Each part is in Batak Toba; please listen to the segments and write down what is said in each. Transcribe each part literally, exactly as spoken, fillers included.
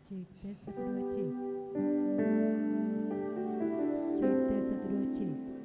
Cek, tes, satu, dua, cek. Cek, tes, satu, dua, cek.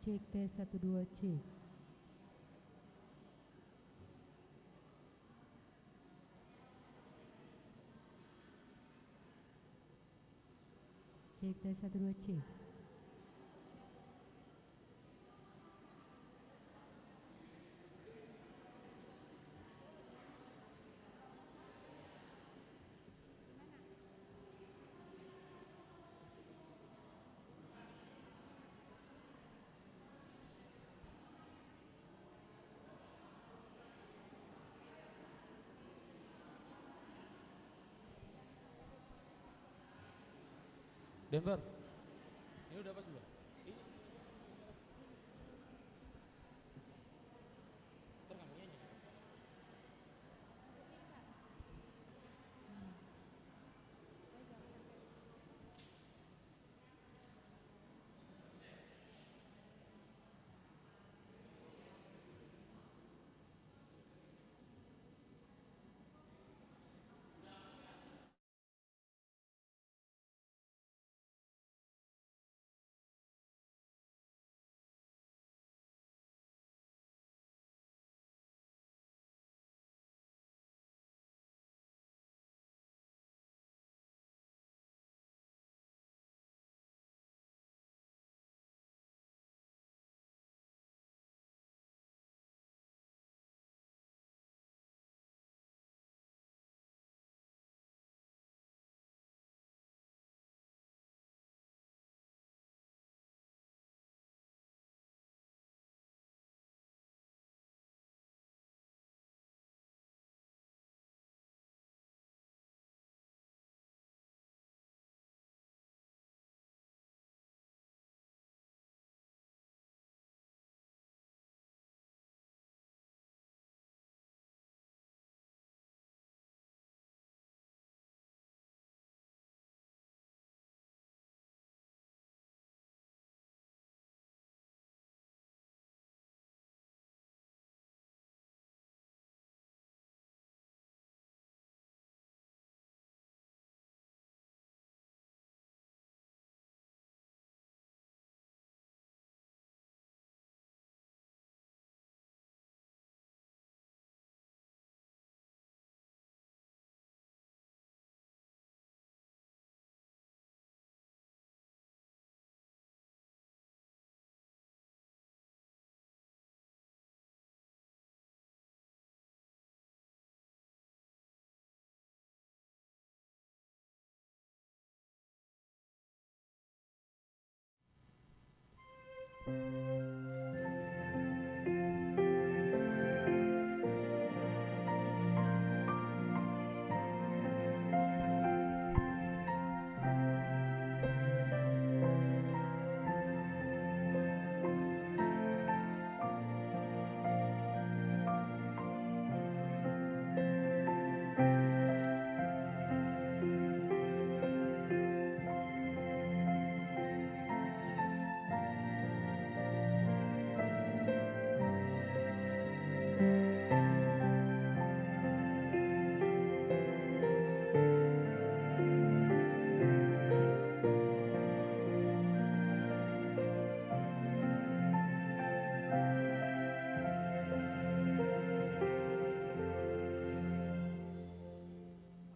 Cek, tes, satu, dua, cek. Cek, tes, satu, dua, cek. Denver. Ini udah pas belum? Ini. Ntar kameranya nyala.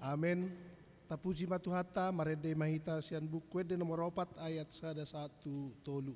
Amen. Tapuji ma Tuhanta, marende ma hita sian Buku Ende nomor opat ayat sada sahat tu tolu.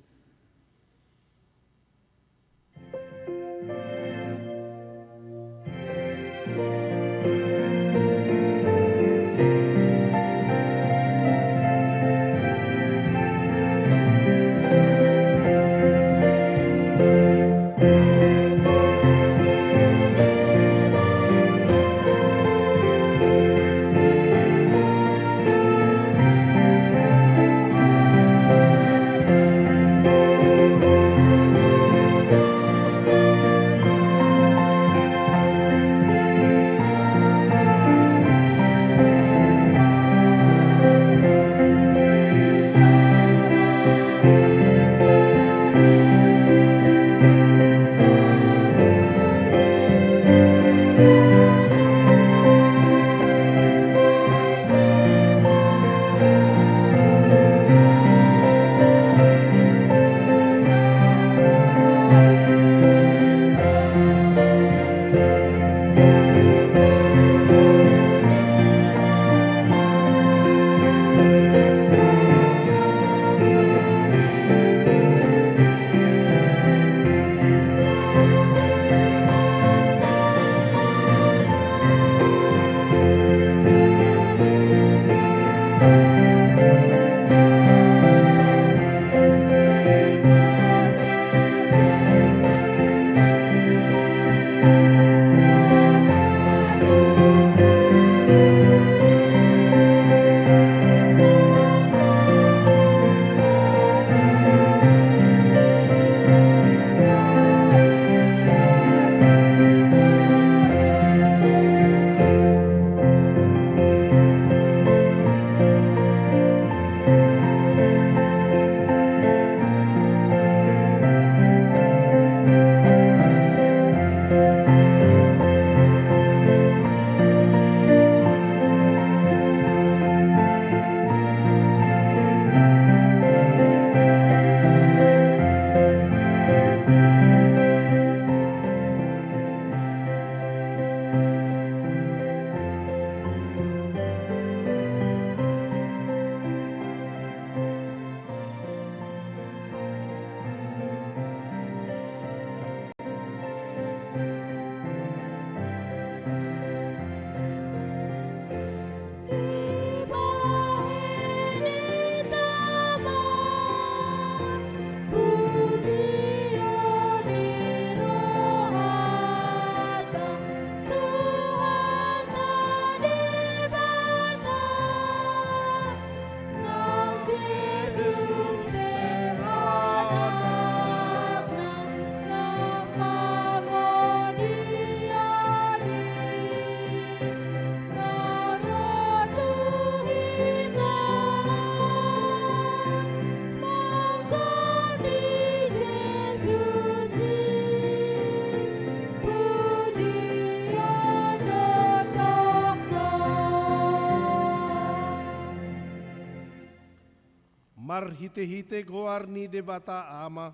Marhite-hite goar ni Debata Ama,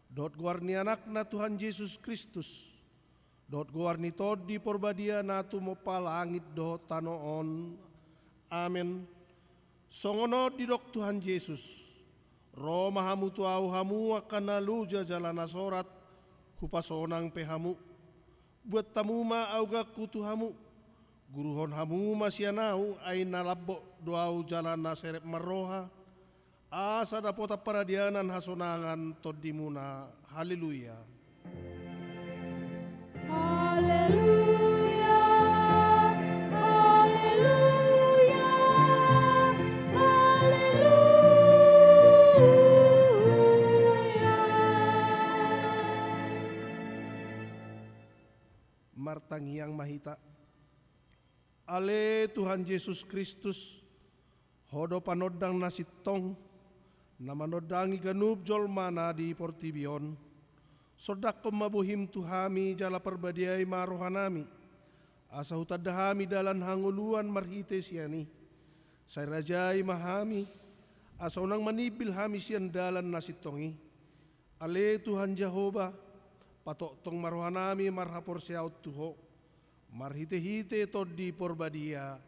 dohot goar ni Anakna Tuhan Jesus Kristus, dohot goar ni Tondi Porbadia na tumompa langit dohot tano on. Amen. Songon on didok Tuhan Jesus: Ro ma hamu tu Ahu hamu angka na loja jala na sorat, hupasonang pe hamu. Buat hamu ma augangku tu hamu. Guruhon hamu ma sian Ahu, ai na lambok do Ahu jala na serep marroha, asa dapotan paradianan hasonangan tondimuna. Haleluya. Haleluya, haleluya, haleluya. Martangiang ma hita. Ale Tuhan Jesus Kristus, Ho do panondang na sintong, na manondangi ganup jolma na di portibi on. Sondanghon ma bohim tu hami jala parbadiai ma rohanami, asa hutanda hami dalan hangoluan marhite sian i. Sai rajai ma hami, asa unang manimbil hami sian dalan na sintong i. Ale Tuhan Jahowa, patongtong ma rohanami marhaporseaon tu Ho, marhite-hite Tondi Porbadia.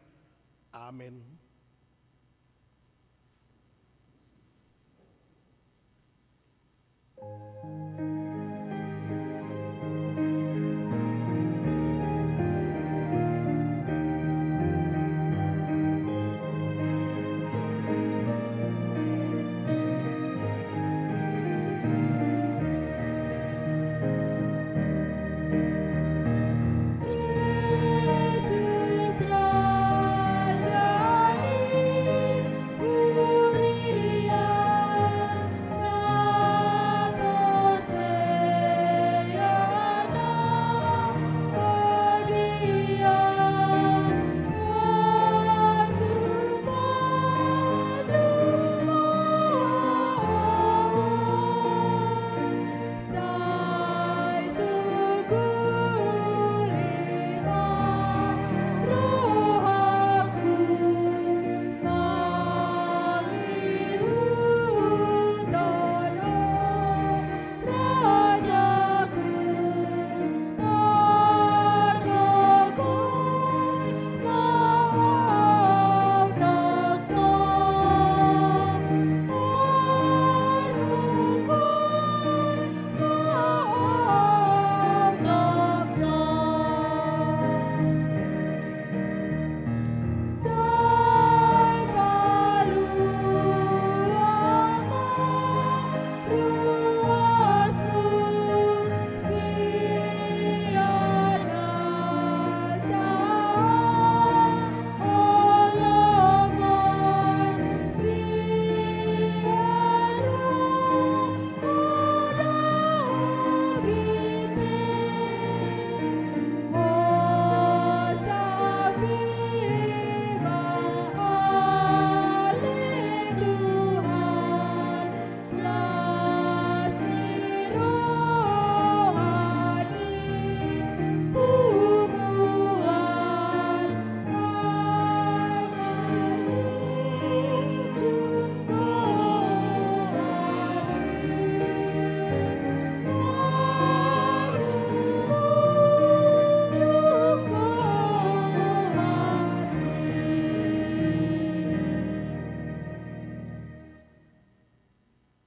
Amen.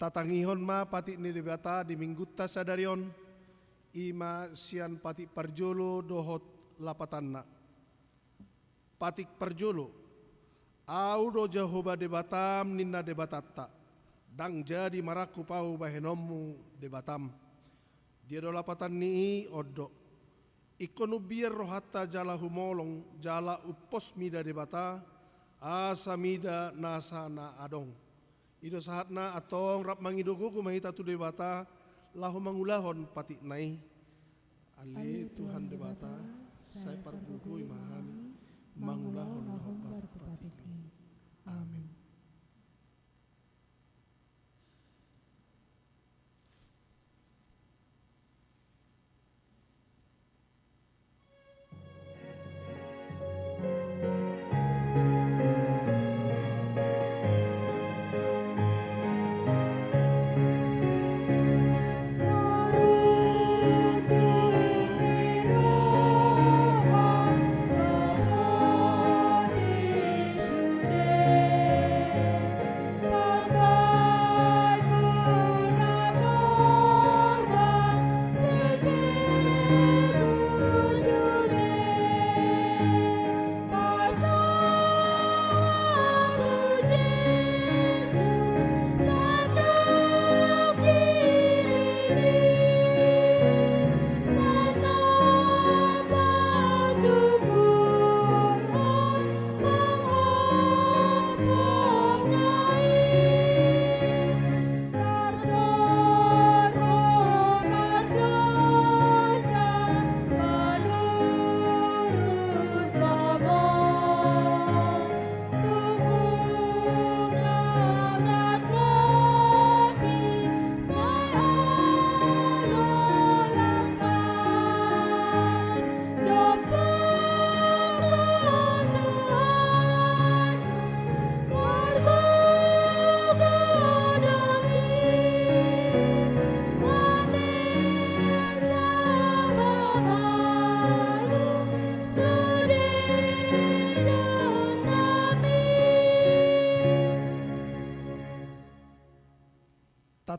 Tatangihon ma patik ni Debata di Minggunta sadari on, i ma sian patik parjolo dohot lapatanna. Patik parjolo. Ahu do Jahowa Debatam, ninna Debatanta, ndang jadi marangkup ahu bahenonmu Debatam. Dia do lapatan ni i? On do: Ingkon umbiar rohanta jala humolong, jala umpos mida Debata, asa mida nasa na adong. I do sahatna. Antong rap mangido gogo ma hita tu Debata laho mangulahon patikna i. Ale Tuhan Debata, sai pargogoi ma hami mangulahon na hombar tu patikmi. Amen.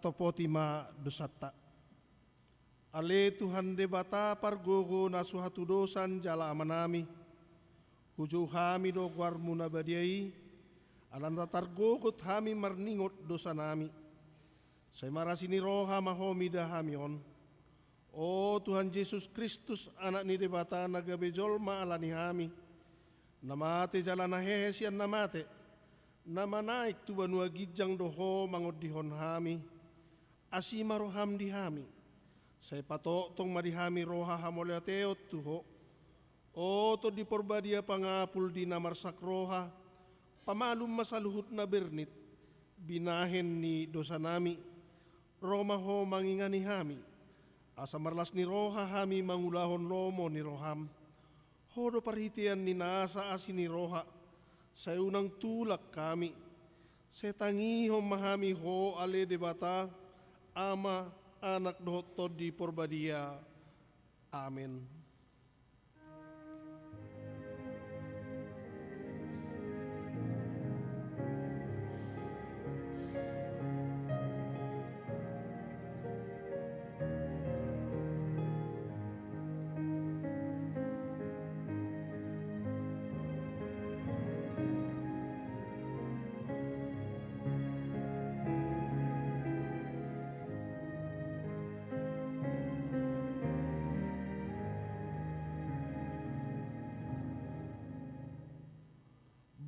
Topoti ma dosanta. Ale Tuhan Debata pargogo na so hatudosan jala Amanami, hujou hami do goarmu na badia i, ala na targogot hami marningot dosanami. Sai marasi ni roha ma Ho mida hami on. O Tuhan Jesus Kristus, Anak ni Debata na gabe jolma ala ni hami, na mate jala na hehe sian na mate, na manaek tu banua ginjang do Ho mangondihon hami. Asi ma roham di hami, sai patongtong ma di hami roha hamauliateon tu Ho. O Tondi Porbadia, pangapul di na marsak roha, pamalum ma saluhut na bernit, binahen ni dosanami, ro ma Ho mangingani hami, asa marlas ni roha hami mangulahon lomo ni roham. Ho do parhitean ni nasa asi ni roha, sai unang tulak hami, sai tangihon ma hami Ho ale Debata, Ama, Anak dohot Tondi Porbadia. Amen.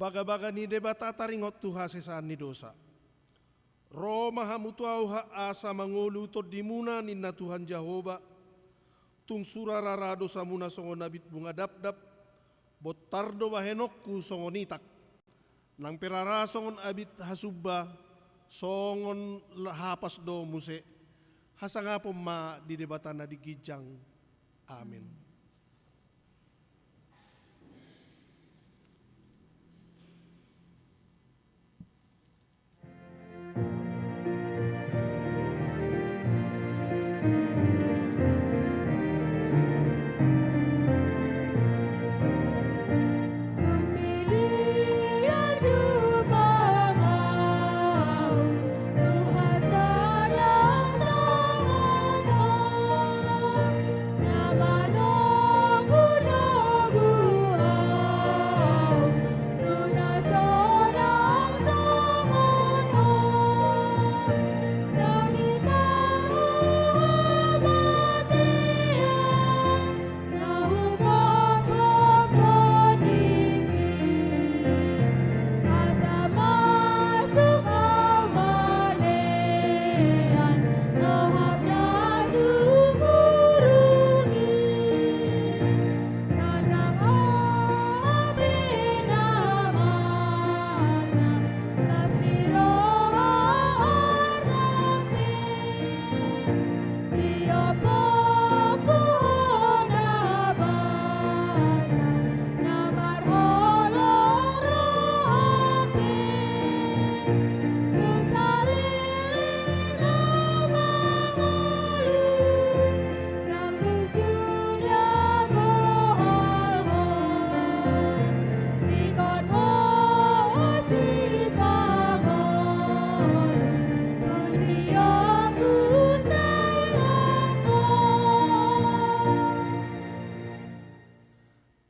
Bagabaga ni Debata taringot tu hasesaan ni dosa. Ro ma hamu tu Ahu ha-, asa mangolu tondimuna, ninna Tuhan Jahowa. Tung sura rara dosamuna songon abit bunga dapdap, bontar do bahenonku songon itak. Nang pe rara songon abit hasumba, songon la-, hapas do muse. Hasangapon ma di Debata na di ginjang. Amen.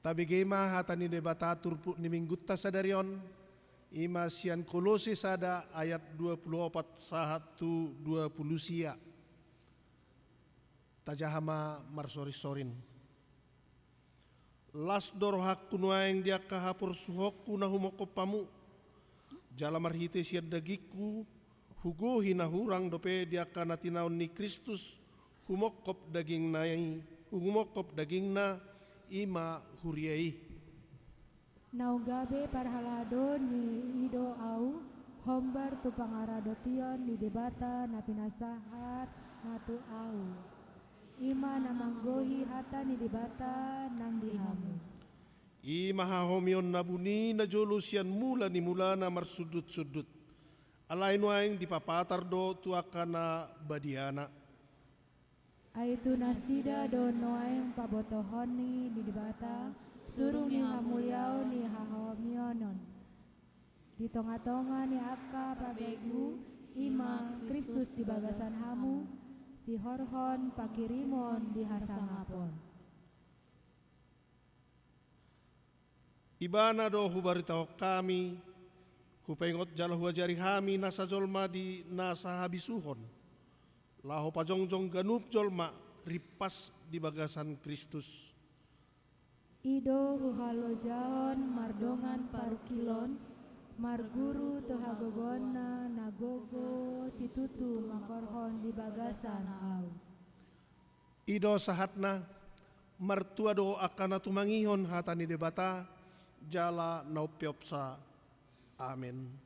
Tabege ma hata ni Debata turpuk ni minggunta sadari on, i ma sian Kolose sada ayat dua pulu opat sahat tu dua pulu sia. Tajaha ma marsorinsorin. Las do rohangku nuaeng di angka haporsuhonku na humongkop hamu. Jala marhite sian dagingku, hugohi na hurang dope di angka na tinaon ni Kristus, humongkop dagingna i, humongkop dagingna, i ma huria i. Naung gabe parhalado ni i do ahu, hombar tu pangaradotion ni Debata na pinasahatna tu ahu. I ma na manggohi hata ni Debata nang di hamu. I ma hahomion na buni na jolo sian mula ni mulana marsundutsundut. Alai nuaeng dipapatar do tu angka na badiana. Ai tu nasida do nuaeng pabotohon ni Debata, surung ni hamuliaon ni hahomion on. Di tongatonga ni angka pabegu, I ma Kristus di bagasan hamu, sihorhon panghirimon di hasangapon. Ibana do hubaritahon hami, hupaingot jala huajari hami nasa jolma di nasa habisuhon, laho pajongjong ganup jolma rimpas di bagasan Kristus. I do huhalojahon mardongan parungkilon, marguru tu hagogoonna na gogo situtu mangkorhon di bagasan ahu. I do sahatna, martua do angka na tumangihon hata ni Debata, jala na umpeopsa. Amen.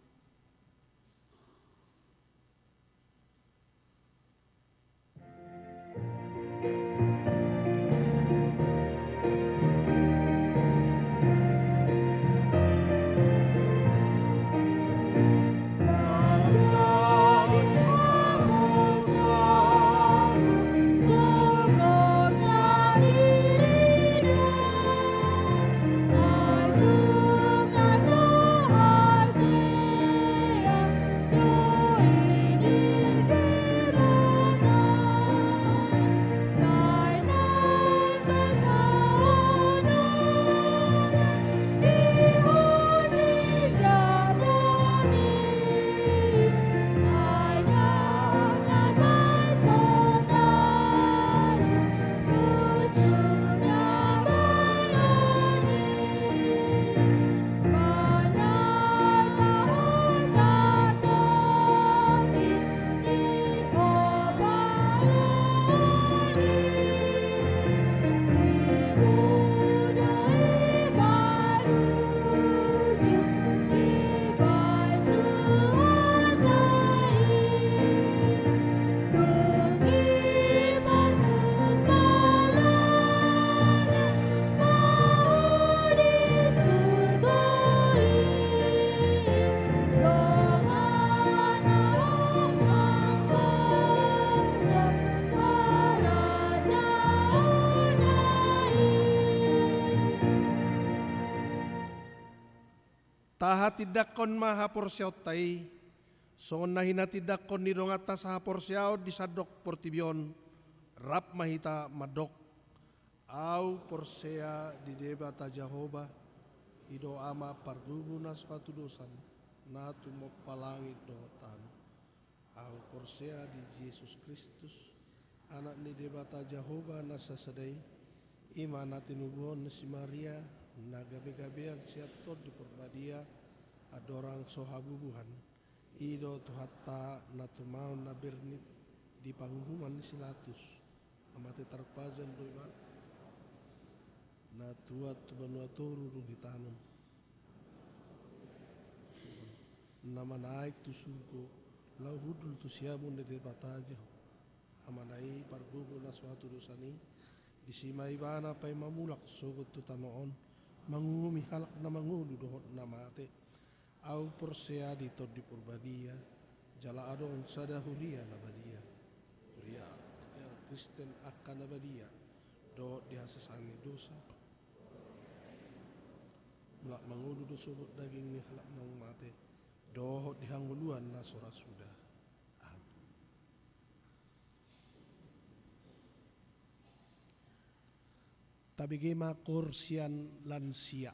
Tahatindangkon ma haporseaonta i, songon na hinatindangkon ni donganta sahaporseaon di sandok portibi on, rap ma hita mandok: Ahu porsea di Debata Jahowa, i do Ama pargogo na so hatudosan, na tumompa langit dohot tano. Ahu porsea di Jesus Kristus, Anak ni Debata Jahowa na sasada i, i ma na tinubuhon ni si Maria, na gabegabean sian Tondi Porbadia, andorang so habubuhan. I do Tuhanta na tumaon na bernit di panguhuman ni si Latus, na mate tarpajan do ibana, na tuat tu banua toru dung ditanom, na manaek tu surgo, laho hundul tu siamun ni Debata Jahowa, Amana i pargogo na so hatudosan i. Disi ma ibana paima mulak sogot tu tano on, manguhumi halak na mangolu dohot na mate. Ahu porsea di Tondi Porbadia, jala adong sada huria na badia. Huria Kristen angka na badia, dohot di hasesaan ni dosa, mulak mangolu do sogot daging ni halak naung mate, dohot di hangoluan na so ra suda. Amen. Tabege ma koor sian lansia.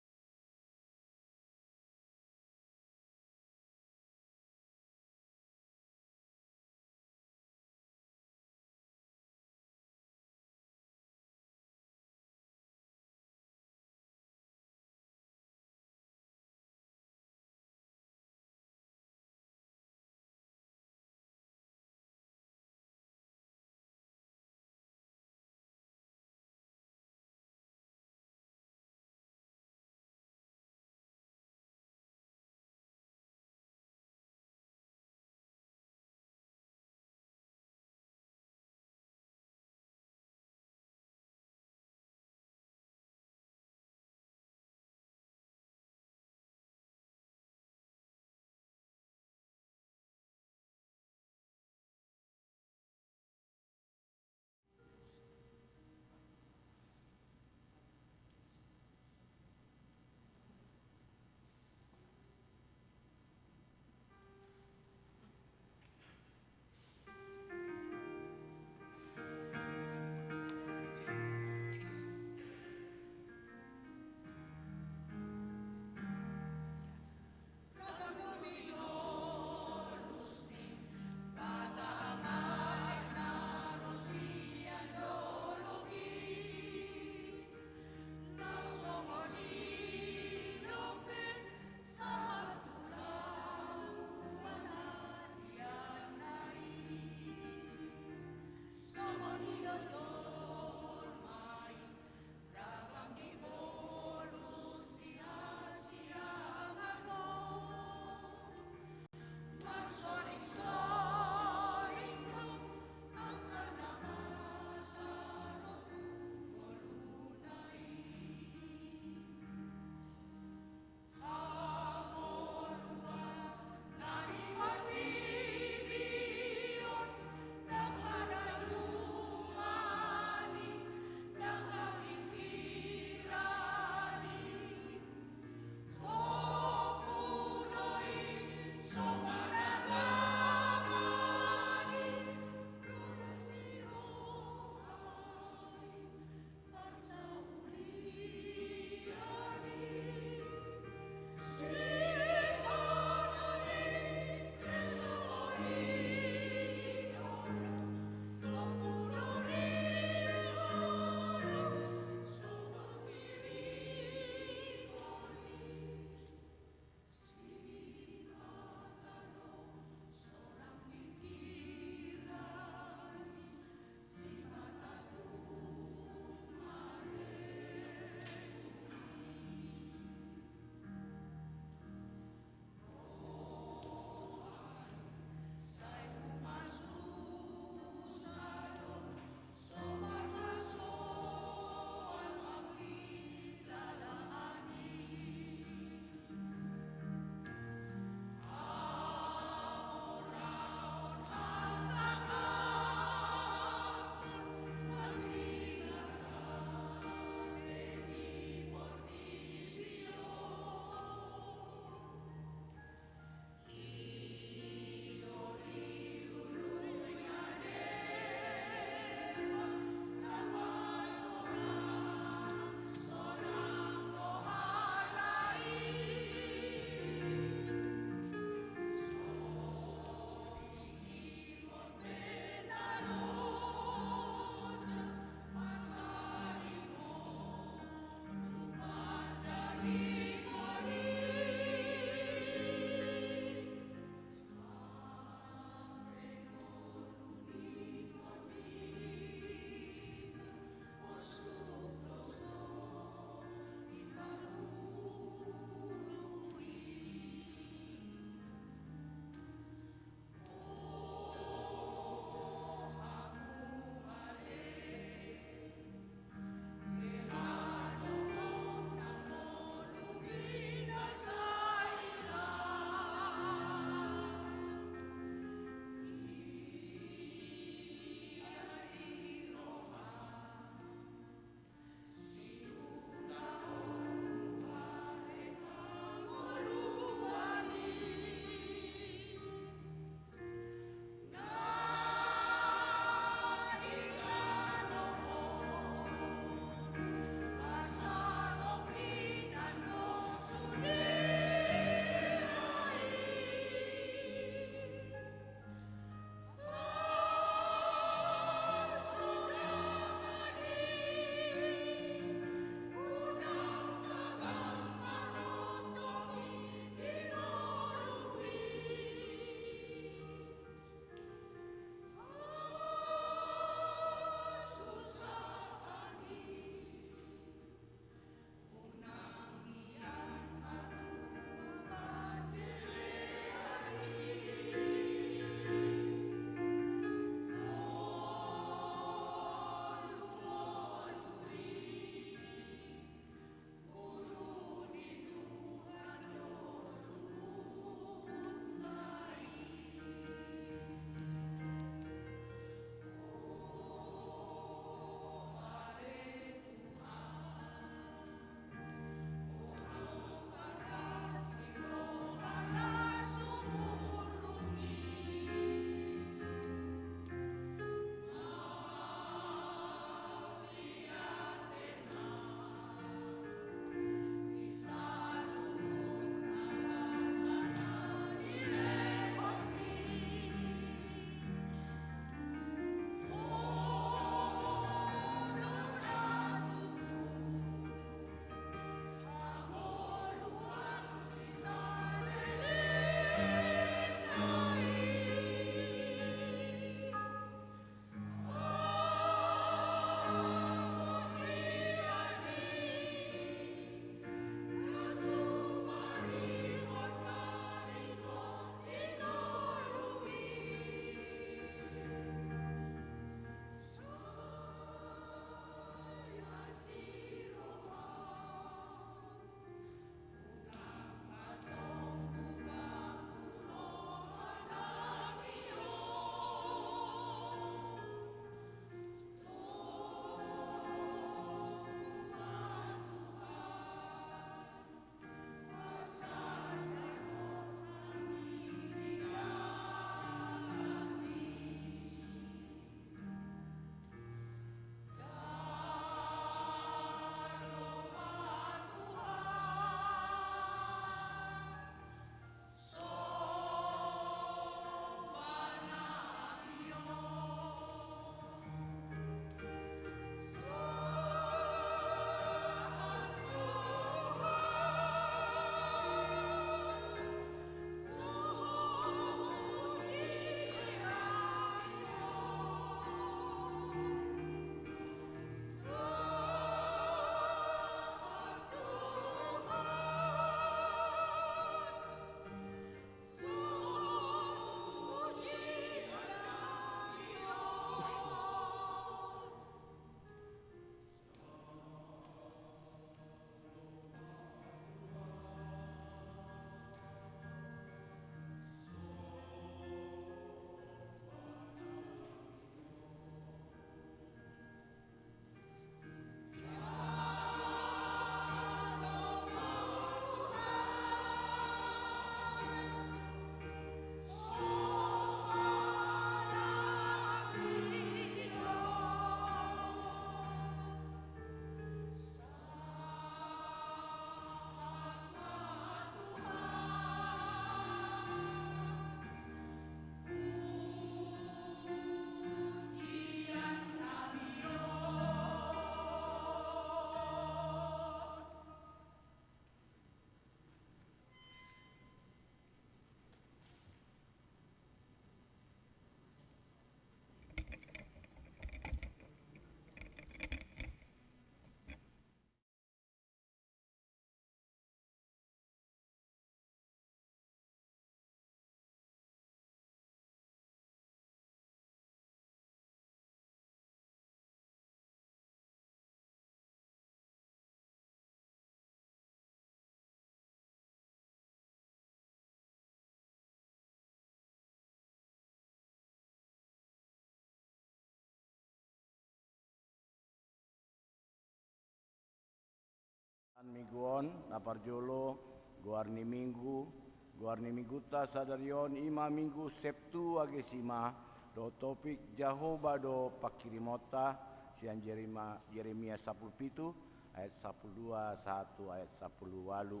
Minggu on, na parjolo, goar ni minggu, goar ni minggunta sadari on, i ma Minggu Septuagesima, dohot topik Jahowa do pangkirimonta, sian Jerema-, Jeremia sampulu pitu, ayat sampulu dua, sahat tu ayat sampulu ualu.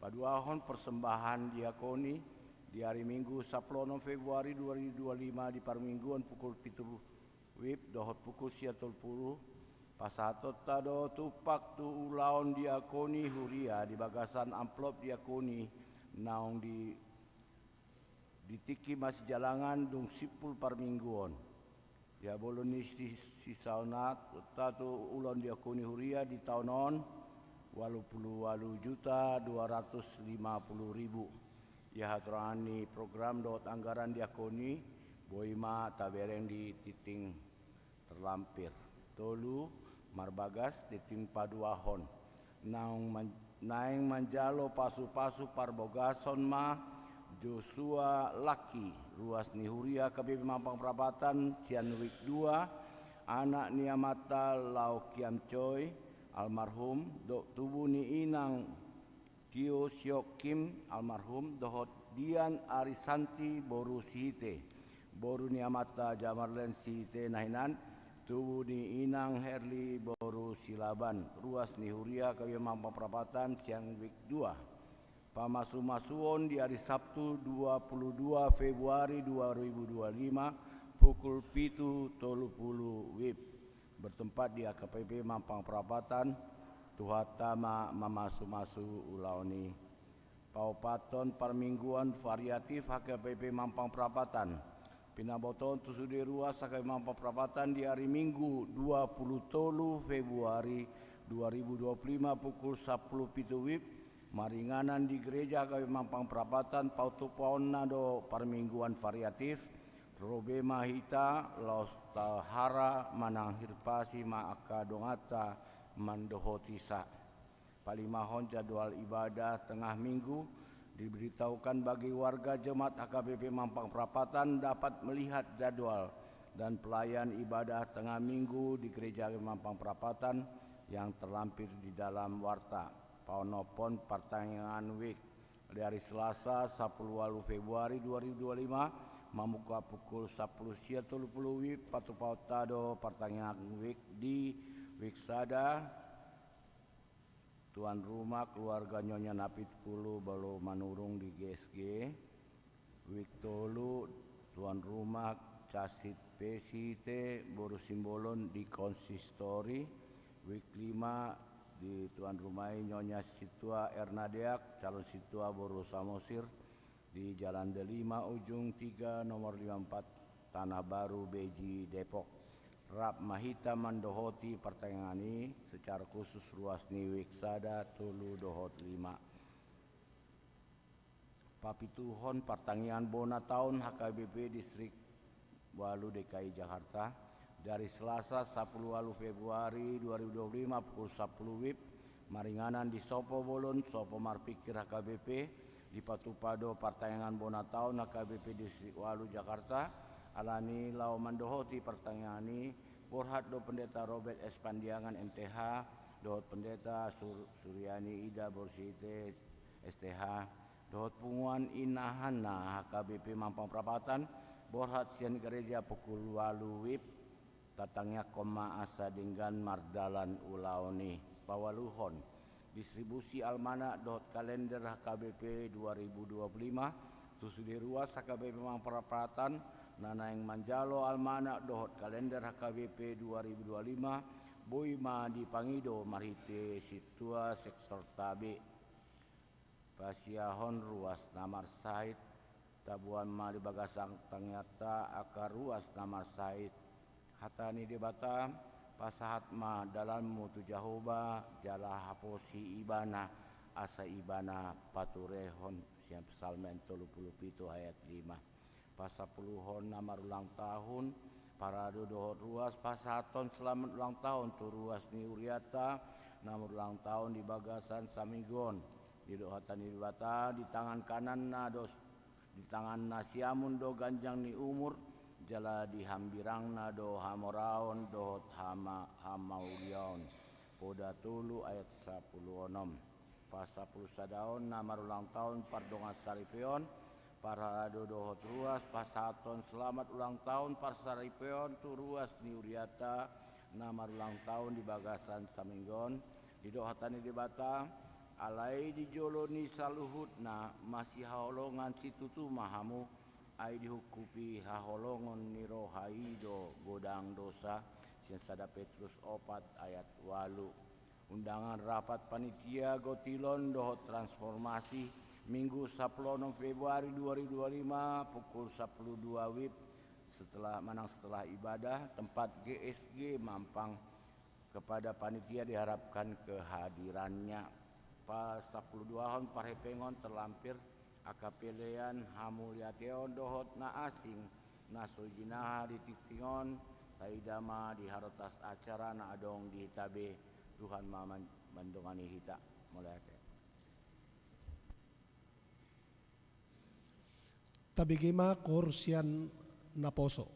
Paduahon persembahan diakoni, di ari Minggu sampulu onom Februari dua ribu dua puluh lima di parmingguon pukul pitu WIB dohot pukul sia tolu pulu, pasahatonta do tumpak tu ulaon diakoni huria di bagasan amplop diakoni naung di, di tingki masijalangan dung simpul parmingguon. Ia bolon ni si, sisaononta tu ulaon diakoni huria di taon on, ualu pulu ualu juta dua ratus lima pulu ribu. Ia hatorangan ni program dohot anggaran diakoni, boi ma tabereng di tingting terlampir. Tolu, marbagas tingting paduahon. Naung man-, naeng manjalo pasupasu parbogason ma Josua Laki, ruas ni huria H K B P Mampang Prapatan sian WIB dua, anak ni amanta Lao Kiam Choi, almarhum, dohot tubu ni inang Tio Siok Kim, almarhum, dohot Dian Arisanti boru Sihite, boru ni amanta Jamarlen Sihite na hinan, tubu ni inang Herli boru Silaban, ruas ni huria H K B P Mampang Prapatan sian WIB dua. Pamasumasuon di ari Sabtu dua pulu dua Februari dua ribu dua pulu lima pukul pitu tolu pulu WIB. Bertempat di H K B P Mampang Prapatan, Tuhanta ma mamasumasu ulaon i. Paopathon parmingguan variatif H K B P Mampang Prapatan. Pinabotohon tu sude ruas H K B P Mampang Prapatan di ari Minggu dua pulu tolu Februari dua ribu dua pulu lima pukul sampulu pitu WIB, maringanan di gereja H K B P Mampang Prapatan, pautupaonna do parmingguan variatif, ro be ma hita laos tahara manang hirpasi ma angka donganta mandohoti sa. Palimahon jadwal ibadah tengah minggu, diberitahukan bagi warga jemaat H K B P Mampang Prapatan dapat melihat jadwal dan pelayan ibadah tengah minggu di gereja Mampang Prapatan yang terlampir di dalam warta. Paonomhon partangiangan WIB. Di ari Selasa, sampulu ualu Februari dua ribu dua pulu lima, mambuka pukul sampulu sia tolu pulu WIB, patupahonta do partangiangan WIB di WIB sada, tuan rumah keluarga Nyonya Napitkulu Balo Manurung di G S G, WIB tolu, tuan rumah Casit P C T boru Simbolon di konsistori, WIB lima, di tuan rumah i Nyonya Sintua Erna Deak, calon sintua boru Samosir, di Jalan Delima Ujung tiga, nomor lima empat, Tanah Baru, Beji, Depok. Rap ma hita mandohoti partangiangan i, secara khusus ruas ni WIB sada, tolu dohot lima. Papituhon partangiangan bona taon H K B P Distrik ualu D K I Jakarta, dari Selasa sampulu ualu Februari dua ribu dua puluh lima pukul sampulu WIB, maringanan di Sopo Bolon, Sopo Marpikir H K B P, dipatupa do partangiangan bona taon H K B P Distrik ualu Jakarta, alani laho mandohoti partangiangan i, borhat do Pendeta Robert S Pandiangan M T H, dohot Pendeta Sur-, Suryani Ida Borsite S T H, dohot punguan inahanna H K B P Mampang Prapatan, borhat sian gereja pukul ualu WIB, tatangiangkon ma asa denggan mardalan ulaon i. Paualuhon, distribusi almanak dohot kalender H K B P dua ribu dua puluh lima, tu sude ruas H K B P Mampang Prapatan, na naeng manjalo almanak dohot kalender H K B P dua ribu dua puluh lima, boi ma dipangido marhite sintua sektorta be. Pasiahon ruas na marsahit, taboan ma di bagasan tangiangta angka ruas na marsahit. Hata ni Debata, pasahat ma dalanmu tu Jahowa, jala haposi Ibana, asa Ibana paturehon, sian Psalmen tolu pulu pitu ayat lima. Pasampuluhon na marulang tahun, paradu dohot ruas pasahathon selamat ulang tahun tu ruas ni hurianta na marulang tahun di bagasan saminggu on. Didok hata ni Debata, di tangan kananna do, di tangan na siamun do ganjang ni umur, jala di hambirangna do hamoraon dohot hama-, hamauliaon. Poda tolu ayat sapuluh onom. Pasampulusadahon na marulang taon pardongan saripeon, parhalado dohot ruas, pasahathon selamat ulang taon parsaripeon tu ruas ni hurianta na marulang taon di bagasan saminggu on. Didok hata ni Debata, alai di jolo ni saluhutna masihaholongan situtu ma hamu, ai dihungkupi haholongon ni roha i do godang dosa, sian sada Petrus opat ayat ualu. Undangan rapat panitia gotilon dohot transformasi, Minggu sapuluh onom Februari dua ribu dua puluh lima, pukul sapuluh dua wib, setelah, manang setelah ibadah, tempat G S G Mampang. Kepada panitia diharapkan kehadirannya. Pasapuluduahon parhepengon terlampir angka pelean hamuliateon dohot na asing na so jinaha di tingting on, taida ma di harotas acara na adong di hita be. Tuhan ma man-, mandongani hita. Mauliate. Tabege ma koor sian naposo.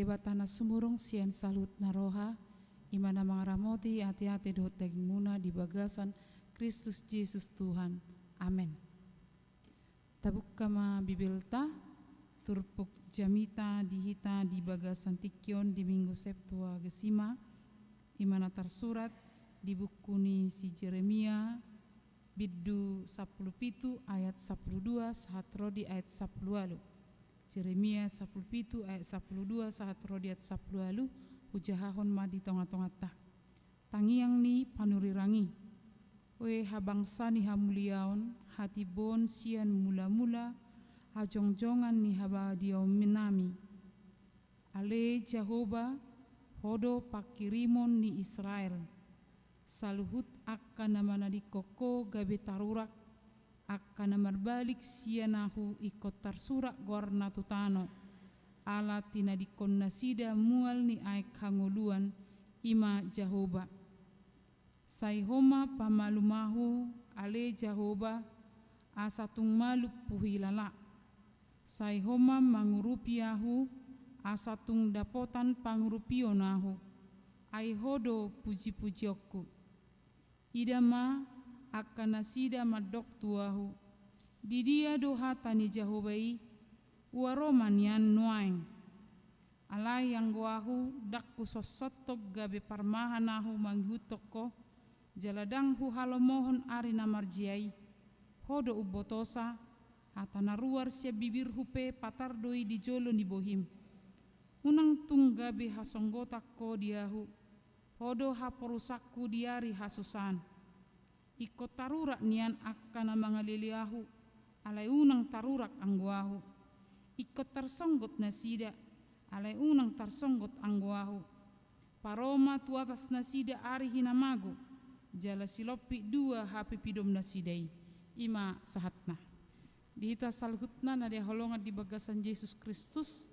Debata na sumurung sian saluhutna roha, i ma na mangaramoti ateate dohot dagingmuna di bagasan Kristus Jesus Tuhan. Amen. Tabuka ma Bibelta, turpuk jamita di hita di bagasan tingki on di Minggu Septuagesima, i ma na tarsurat di buku ni si Jeremia, bindu sampulu pitu ayat sampulu dua sahat ro di ayat sampulu ualu. Jeremia sampulu pitu ayat sampulu dua sahat ro di ayat sampulu ualu, hujahahon ma di tonga-tonganta. Tangiang ni panurirang i. Oe habangsa ni hamuliaon, hatiboon sian mula-mula, hajongjongan ni habadiaonnami. Ale Jahowa, Ho do pangkirimon ni Israel. Saluhut angka na manadingkon Ho gabe tarurak, angka na marbalik sian Ahu ingkon tarsurak goarna tu tano. Ala tinadingkon nasida mual ni aek hangoluan, i ma Jahowa. Sai Ho ma pamalum Ahu, ale Jahowa, asa tung malum huhilala. Sai Ho ma mangurupi Ahu, asa tung dapotan pangurupion Ahu. Ai Ho do puji-pujionku. Ida ma, angka nasida mandok tu Ahu: Didia do hata ni Jahowa i? Ua ro ma nian nuaeng. Alai anggo Ahu, ndang husonsothon gabe parmahan Ahu mangihuthon Ho, jala ndang huhalomohon ari na marjea i. Ho do umbotosa, hata na ruar sian bibirhu pe patar do i di jolo ni bohim. Unang tung gabe hasonggotan Ho di Ahu, Ho do haporusangku di ari hasusaan. Ingkon tarurak nian angka na mangalele Ahu, alai unang tarurak anggo Ahu. Ingkon tarsonggot nasida, alai unang tarsonggot anggo Ahu. Paro ma tu atas nasida ari hinamago, jala silompit dua hapipidom nasida i. I ma sahatna. Di hita saluhutna na dihaholongan di bagasan Jesus Kristus,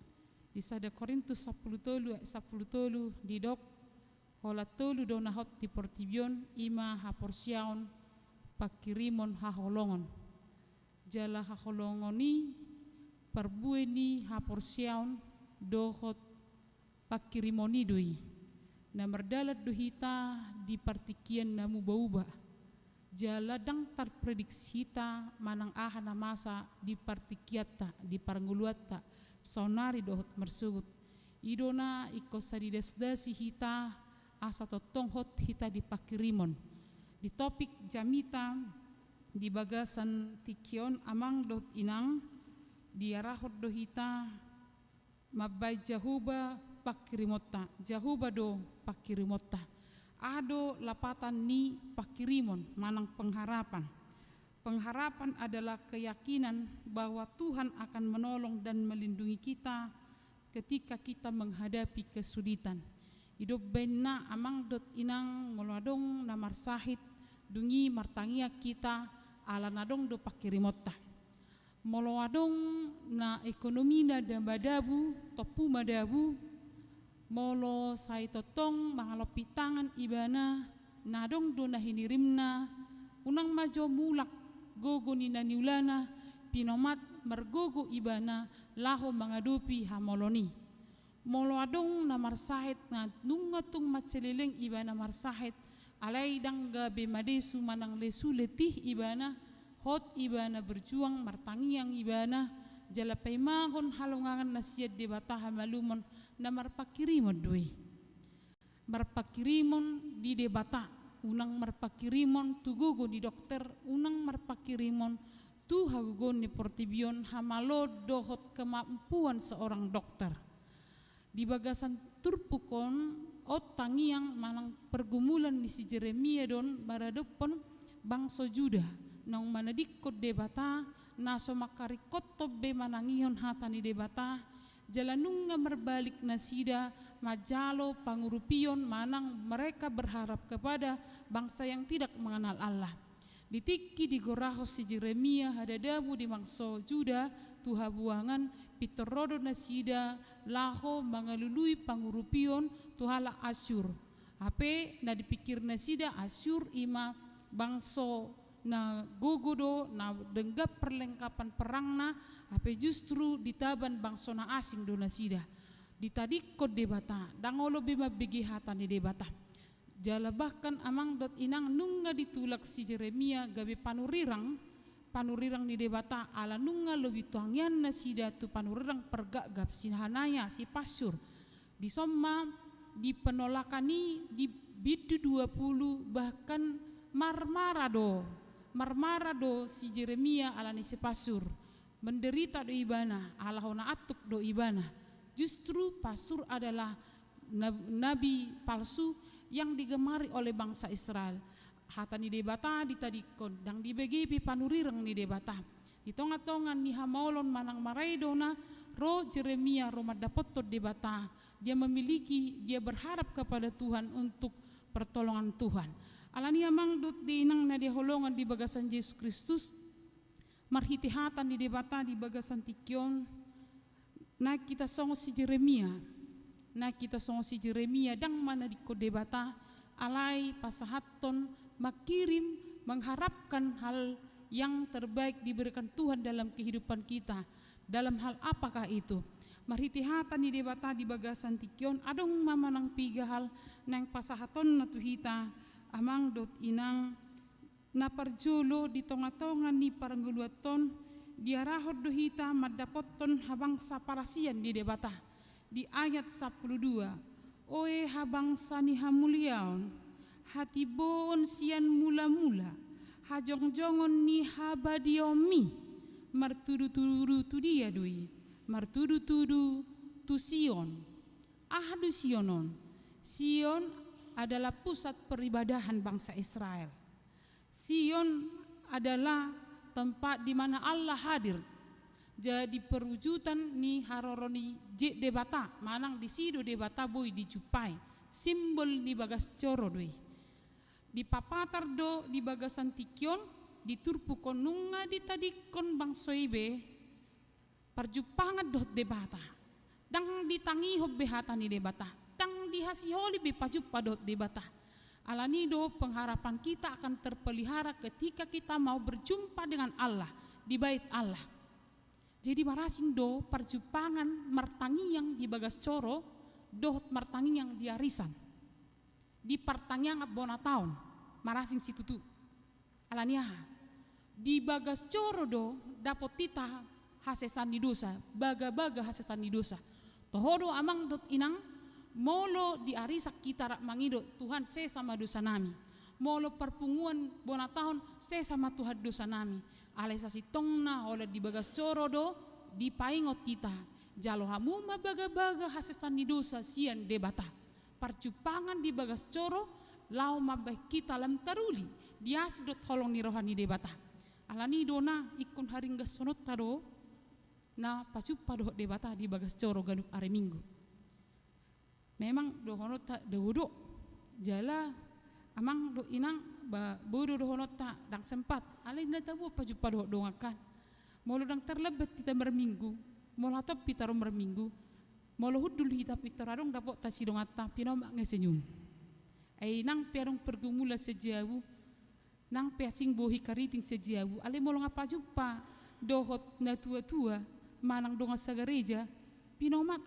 di sada Korintus sampulu tolu ayat sampulu tolu didok: Holan tolu do na hot di portibi on, i ma haporseaon, pangkirimon, haholongon. Jala haholongon i parbue ni haporseaon dohot pangkirimon i do i. Na mardalan do hita di partingkian na muba-uba. Jala ndang tarprediksi hita manang aha na masa di partingkianta, di parngoluanta, saonari dohot marsogot. I do na ingkon sai didasdasi hita, asa tongtong hot hita di pangkirimon. Di topik jamita di bagasan tingki on, amang dohot inang, diarahon do hita mambahen Jahowa pangkirimonta. Jahowa do pangkirimonta. Aha do lapatan ni pangkirimon manang pengharapan? Pengharapan adalah keyakinan bahwa Tuhan akan menolong dan melindungi kita ketika kita menghadapi kesulitan. I do umbahen na, amang dohot inang, molo adong na marsahit, dung i martangiang hita, ala na adong do pangkirimonta. Molo adong na ekonomina na madabu, tompu madabu, molo sai tongtong mangalompit tangan ibana, na adong do na hinirimna, unang ma jo mulak gogo ni na niulana, pinomat margogo ibana laho mangadopi hamoloon i. Molo adong na marsahit, na nunga tung manceleleng ibana marsahit, alai ndang gabe madesu manang lesu letih ibana, hot ibana berjuang, martangiang ibana, jala paimahon halongangan na sian Debata hamalumon na marpangkirimon do i. Marpangkirimon di Debata, unang marpangkirimon tu gogo ni dokter, unang marpangkirimon tu hagogoon ni portibi on, hamaloon dohot kemampuan seorang dokter. Di bagasan turpuk on, on tangiang manang pergumulan ni si Jeremia do on maradophon bangso Juda, naung manadingkon Debata, na so mangkaringkothon be manangihon hata ni Debata, jala nunga marbalik nasida manjalo pangurupion manang mereka berharap kepada bangsa yang tidak mengenal Allah. Di tingki digorahon si Jeremia hadadabu di bangso Juda tu habuangan, pintor ro do nasida laho mangalului pangurupion tu halak Asyur. Hape na dipikir nasida Asyur i ma bangso na gogo do, na denggan perlengkapan perangna, hape justru ditaban bangso na asing do nasida. ditadingkon Debata, ndang olo be mambege hata ni Debata. Jala bahkan amang dohot inang nunga ditulak si Jeremia gabe panurirang, panurirang ni Debata ala nunga lobi tu tangiang nasida tu panurirang pargapgap si Hanaya, si Pasur. Dison ma di penolakan i di bindu dua pulu bahkan marmara do, marmara do si Jeremia ala ni si Pasur. Menderita do ibana, ala hona antuk do ibana. Justru Pasur adalah na-, nabi palsu yang digemari oleh bangsa Israel. Hata ni Debata ditadingkon, ndang dibege be panurirang ni Debata. Di tonga-tonga ni hamaolon manang marai do na ro Jeremia ro mandapothon Debata. Dia memiliki, dia berharap kepada Tuhan untuk pertolongan Tuhan. Ala ni i amang dohot inang na hinaholongan di bagasan Jesus Kristus, marhite hata ni Debata di bagasan tingki on, naeng hita songon si Jeremia. Naeng hita songon si Jeremia, ndang manadingkon Debata, alai pasahathon, mengkirim, mengharapkan hal yang terbaik diberikan Tuhan dalam kehidupan kita. Dalam hal apakah itu? Marhite hata ni Debata di bagasan tingki on, adong ma manang piga hal naeng pasahatonna tu hita, amang dohot inang. Na parjolo, di tonga-tonga ni parngoluanta on, diarahon do hita mandapothon habangsa parasian ni Debata. Di ayat sampulu dua, "Oe habangsa ni hamuliaon, hatimboon sian mula-mula, hajongjongon ni habadiaonmi, martudu-tudu tu dia do i? Martudu-tudu tu Sion." Aha do Sion on? Sion adalah pusat peribadahan bangsa Israel. Sion adalah tempat di mana Allah hadir. Jadi perwujudan ni haroro ni je-, Debata, manang disi do Debata boi dijumpai. Simbol ni bagas joro do i. Dipapatar do di bagasan tingki on, di turpuk on nunga ditadingkon bangso i be parjumpangan dohot Debata. Ndang ditangihon be hata ni Debata. Ndang dihasiholi be pajumpa dohot Debata. Ala ni i do pengharapan kita akan terpelihara ketika kita mau berjumpa dengan Allah, di bait Allah. Jadi marasing do parjumpangan martangiang di bagas joro, dohot martangiang di arisan. Di partangiangan bona taon, marasing situtu. Ala ni aha? Di bagas joro do dapot hita hasesaan ni dosa, bagabaga hasesaan ni dosa. Toho do amang dohot inang, molo di arisan hita rap mangido, "Tuhan, sesa ma dosanami." Molo parpunguan bona taon, "Sesa ma Tuhan dosanami." Alai sasintongna holan di bagas joro do dipaingot hita. Jalo hamu ma bagabaga hasesaan ni dosa sian Debata. Parjumpangan di bagas joro, laho mambahen hita lam taruli di asi dohot holong ni roha ni Debata. Ala ni i do na ingkon haringgashononta do na pajumpa dohot Debata di bagas joro ganup ari Minggu. Memang dohononta dao do, jala amang dohot inang, ba, boi do dohononta ndang sempat, alai na tabo pajumpa dohot dongan kan. Molo ndang tarlambat hita marminggu, molo hatop hita ro marminggu, molo hundul hita pintor adong dapotta sidonganta, pinomat nunga senyum. Ai nang pe adong pergumulan sajabu, nang pe asing bohi kariting sajabu, alai molo nunga pajumpa dohot natua-tua manang dongan sagareja, pinomat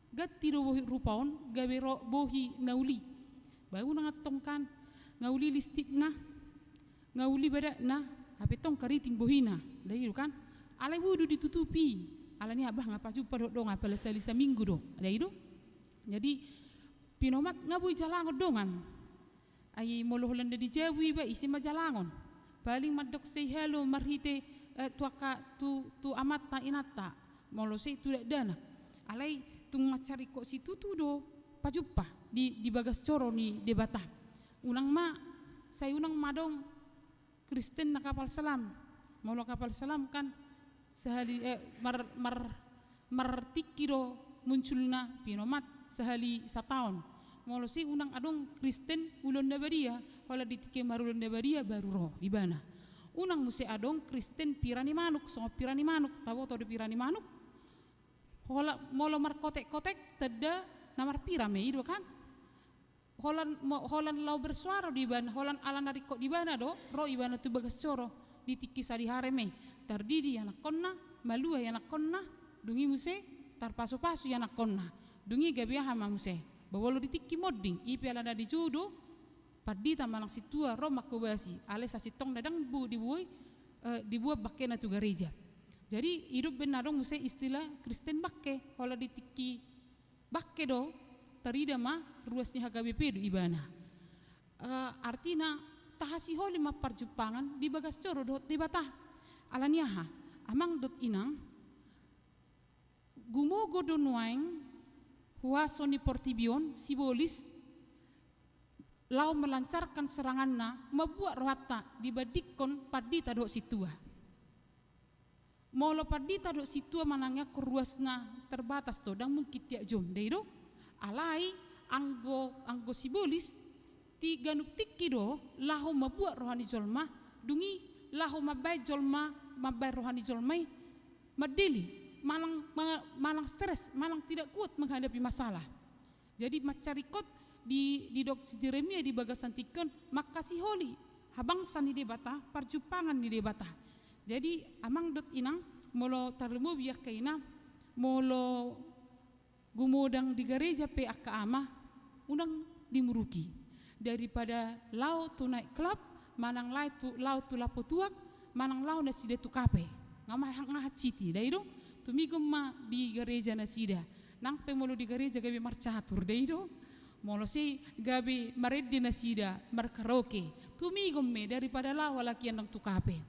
ganti do bohi rupa on gabe ro bohi na uli. Ba unang antong kan, nunga uli listipna, nunga uli badatna, hape tong kariting bohina, ndai do kan. Alai boi do ditutupi, ala ni aha, bah, nunga pajumpa dohot dongan, apala sahali saminggu do, ndai do. Jadi pinomat nunga boi jalangon dongan. Ai molo holan na di jabu iba, ise ma jalangon? Paling mandok say hello marhite, eh, tu angka, tu, tu amanta inanta. Molo sai tu dakdanak. Alai tung mansai ringkot situtu do pajumpa di, di bagas joro ni Debata. Unang ma, sai unang ma adong Kristen na kapal selam. Molo kapal selam kan sahali, eh, mar-, mar-, martingki do munculna, pinomat sahali sataon. Molo sai unang adong Kristen ulaon na badia, holan di tingki marulaon na badia baru ro ibana. Unang muse adong Kristen pira ni manuk, songon pira ni manuk, taboto do pira ni manuk? Holan molo markotek-kotek, tanda na marpira ma i do kan? Holan mo-, holan laho bersuara do ibana, holan ala na ringkot ibana do ro ibana tu bagas joro. Di tingki sadihari ma i tardidi ianakkonna, malua ianakkonna, dung i muse tarpasupasu ianakkonna. Dung i gabe aha ma muse? Ba molo di tingki monding, i pe alana dijou do pandita manang sintua ro manghobasi, alai sasintongna ndang bu-, dibuai, eh, dibuat bangkena tu gareja. Jadi i do umbahen na adong muse istilah Kristen bangke, holan di tingki bangke do tarida ma ruas ni H K B P do ibana. Eh, artina tahasiholi ma parjumpangan di bagas joro dohot Debata. Alani aha? Amang dohot inang, gumogo do nuaeng huaso ni portibi on, sibolis, laho melancarkan seranganna, mambuat rohanta dibandingkon pandita dohot sintua. Molo pandita dohot sintua manang i, anggo ruasna terbatas do, ndang mungkin tiap jom, ndai do? Alai anggo, anggo sibolis, di ganup tingki do laho mambuat roha ni jolma, dung i laho mambaen jolma, mambaen roha ni jolma i mandele, manang, ma-, manang stres, manang tidak kuat menghadapi masalah. Jadi mansai ringkot di, didok si Jeremia di bagasan tingki on, manghasiholi habangsa ni Debata, parjumpangan ni Debata. Jadi amang dohot inang, molo tarlumobi angka ina, molo gumodang di gareja pe angka ama, unang dimuruki. Daripada laho tu night club, manang laho tu, laho tu lapo tuak, manang laho nasida tu kafe. Nga ma-, nga hansit i, ndai do? Tumigon ma di gareja nasida. Nang pe molo di gareja gabe marcatur, ndai do? Molo sai gabe marende nasida, markaraoke. Tumigon ma i daripada laho halak i nang tu kafe.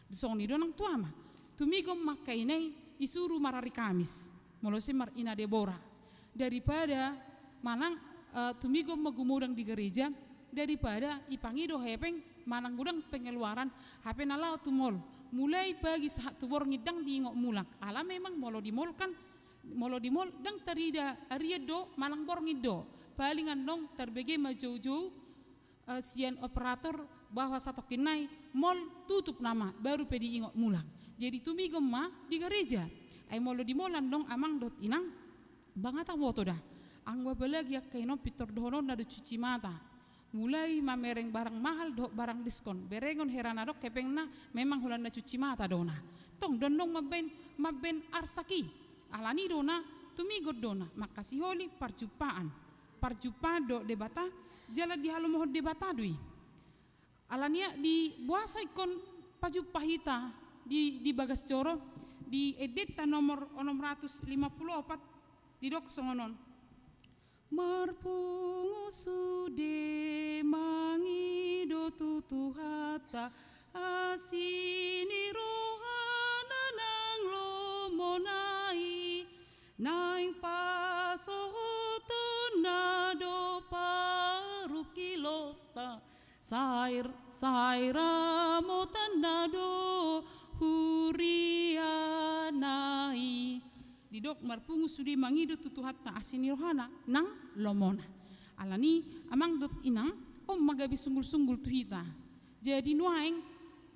Songon i do nang tu ama. Tumigon ma angka ina i, isuru marari Kamis. Molo sai mar-, ina Debora. Daripada manang, eh, tumigon ma gumodang di gareja, daripada ipangido hepeng manang godang pengeluaran, hape na laho tu mall. Mulai pagi sahat tu borngin ndang diingot mulak. Ala memang molo di mall kan, molo di mall ndang tarida arian do manang borngin do. Paling annon tarbege ma joujou, eh, sian operator bahwa satongkin nai mall tutup nama, baru pe diingot mulak. Jadi tumigon ma di gareja. Ai molo di mall annon amang dohot inang, ndang taboto da. Anggo apalagi angka ina on pintor dohononna do cuci mata. Mulai mamereng barang mahal dohot barang diskon. Berengon hera na adong hepengna memang holan na cuci mata do na. Tong do annon mambaen, mambaen arsak i. Alani do na, tumigon do na, manghasiholi parjumpaan. Parjumpaan dohot Debata, jala dihalomohon Debata do i. Alani i diboasa ingkon pajumpa hita di, di bagas joro, di Endenta nomor onom ratus lima pulu opat, didok songon on. Marpungu sude mangido tu Tuhanta, asi ni rohana nang lomona i, naeng pasohotonna do parungkilonta, sai, sai ramotanna do huriana i. Didok marpungu sude mangido tu Tuhanta, asi ni rohana nang lomona. Alani i amang dohot inang, on ma gabe sunggul-sunggul tu hita. Jadi nuaeng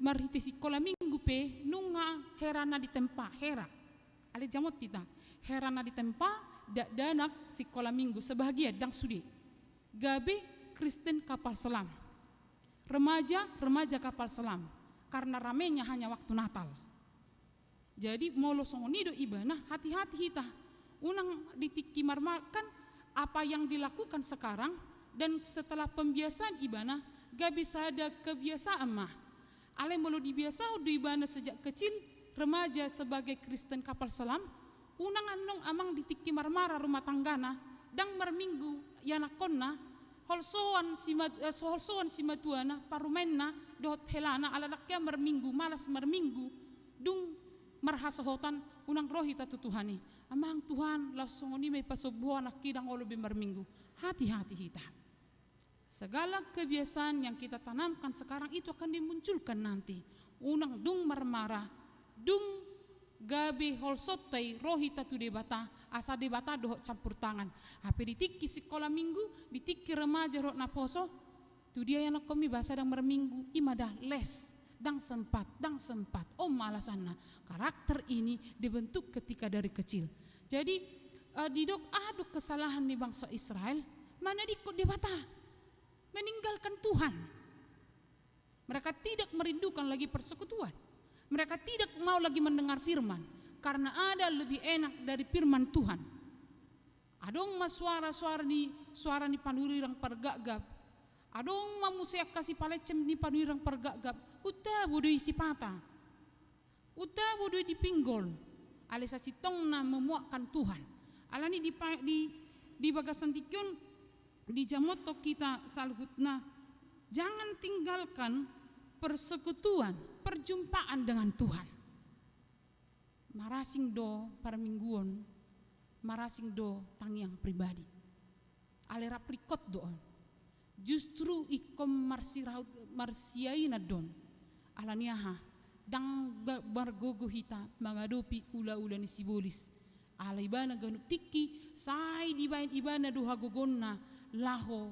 marhite sikola minggu pe nunga hera na ditempa, hera. Alai jamot hita, hera na ditempa, dakdanak sikola minggu, sebahagian, ndang sude. Gabe Kristen kapal selam. Remaja, remaja kapal selam. Karena ramenya hanya waktu Natal. Jadi molo songon i do ibana, hati-hati hita. Unang di tingki marmar-, kan apa yang dilakukan sekarang dan setelah pembiasaan ibana, gabe sada kebiasaan ma. Alai molo dibiasahon do ibana sejak kecil, remaja sebagai Kristen kapal selam, unang annon amang di tingki marmara rumah tanggana, ndang marminggu ianakkonna, holsoan si mat-, eh, holsoan simatuana, parumaenna, dohot helana, ala ndang hea marminggu, malas marminggu, dung marhasohotan, unang ro hita tu Tuhan i. Amang, Tuhan, laos songon i ma i pasombu ho anakki, ndang olo be marminggu. Hati-hati hita. Segala kebiasaan yang kita tanamkan sekarang itu akan dimunculkan nanti. Unang dung marmara, dung gabe holsonta i ro hita tu Debata, asa Debata dohot campur tangan. Hape di tingki sikola minggu, di tingki remaja dohot naposo, tu dia ianakhonmi boasa ndang marminggu, i ma da les, ndang sempat, ndang sempat. On ma alasanna, karakter ini dibentuk ketika dari kecil. Jadi, eh, didok aha do kesalahan ni bangsa Israel, manadingkon Debata. Meninggalkan Tuhan. Mereka tidak merindukan lagi persekutuan. Mereka tidak mau lagi mendengar firman, karena ada lebih enak dari firman Tuhan. Adong ma suara-suara ni, suara ni panurirang pargapgap. Adong ma muse angka sipalence ni panurirang pargapgap. Untabu do i sipata. Untabu do i dipinggol. Alai sasintongna memuakkan Tuhan. Alani di, di, di bagasan tingki on, dijamothon hita saluhutna, jangan tinggalkan persekutuan, perjumpaan dengan Tuhan. Marasing do parmingguon, marasing do tangiang pribadi. Alai rap ringkot do on. Justru ingkon marsirahut, marsiainan do on. Alani aha? Ndang ga-, margogo hita mangadopi ulaula ni sibolis. Alai ibana ganup tingki, sai dibaen ibana do hagogoonna laho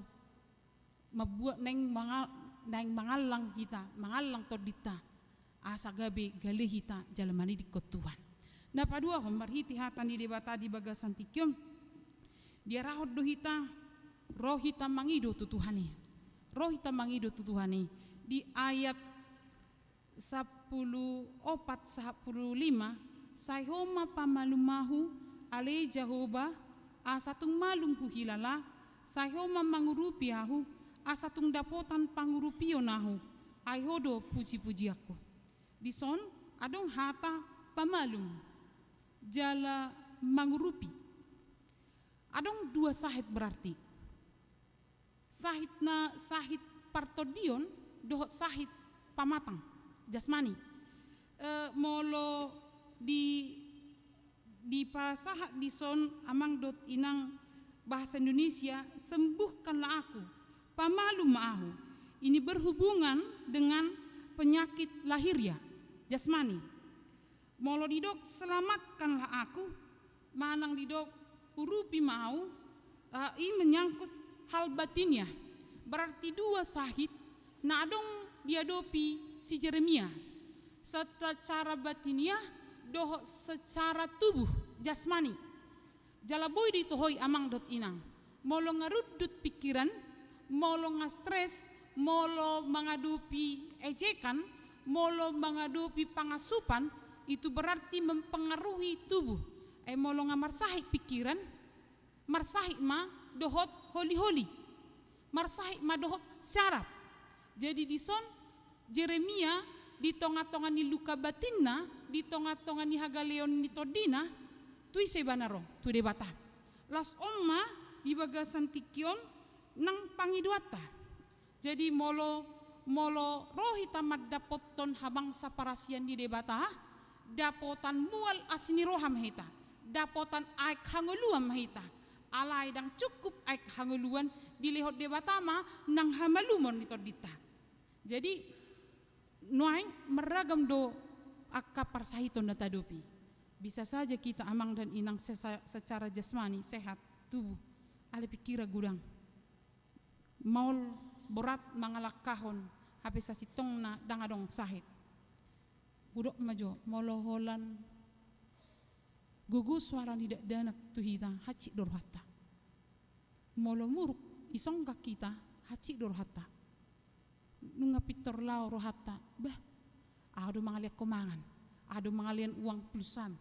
mambuat naeng manga-, naeng mangallang hita, mangallang tondinta, asa gabe gale hita jala manidingkon Tuhan. Na paduahon, marhite hata ni Debata di bagasan tingki on, diarahon do hita, ro hita mangido tu Tuhan i. Ro hita mangido tu Tuhan i. Di ayat sampulu opat, sampulu lima, sai Ho ma pamalum ahu, ale Jahowa, asa tung malum huhilala, sai Ho ma mangurupi ahu, asa tung dapotan pangurupion ahu, ai Ho do pujipujianku. Dison adong hata pamalum jala mangurupi. Adong dua sahit berarti. Sahit na, sahit partondion dohot sahit pamatang, jasmani. E, molo di, dipasahat dison amang dohot inang bahasa Indonesia, sembuhkanlah aku, pamalum ma ahu. Ini berhubungan dengan penyakit lahiriah, jasmani. Molo didok selamatkanlah aku, manang didok urupi ma ahu, e, i menyangkut hal batiniah. Berarti dua sahit na adong diadopi si Jeremia. Secara batiniah dohot secara tubuh, jasmani. Jala boi ditohoi amang dohot inang. Molo nga rundut pikiran, molo nga stres, molo mangadopi ejekan, molo mangadopi pangasupan, itu berarti mempengaruhi tubuh. E, molo nga marsahit pikiran, marsahit ma dohot holiholi. Marsahit ma dohot sarap. Jadi dison Jeremia di tongatonga ni luka batinna, di tongatonga ni hagaleon ni tondina, tu ise ibana ro? Tu Debata. Laos on ma di bagasan tingki on nang pangidoanta. Jadi molo, molo ro hita mandapothon habangsa parasian ni Debata, dapotan mual asi ni roha ma hita, dapotan aek hangoluan ma hita. Alai ndang cukup aek hangoluan, dilehon Debata ma nang hamalumon ni tondinta. Jadi nuaeng marragam do angka parsahiton na taadopi. Bisa saja kita amang dan inang sesa-, secara jasmani sehat, tubuh, alai pikiran godang. Maol borat mangalangkahon, hape sasintongna ndang adong sahit. Hudok ma jo, molo holan gogo suara ni dakdanak tu hita, hansit do rohanta. Molo muruk isonggak hita, hansit do rohanta. Nunga pintor lao rohanta, bah, aha do mangalean ho mangan, aha do mangalean uang pulsam,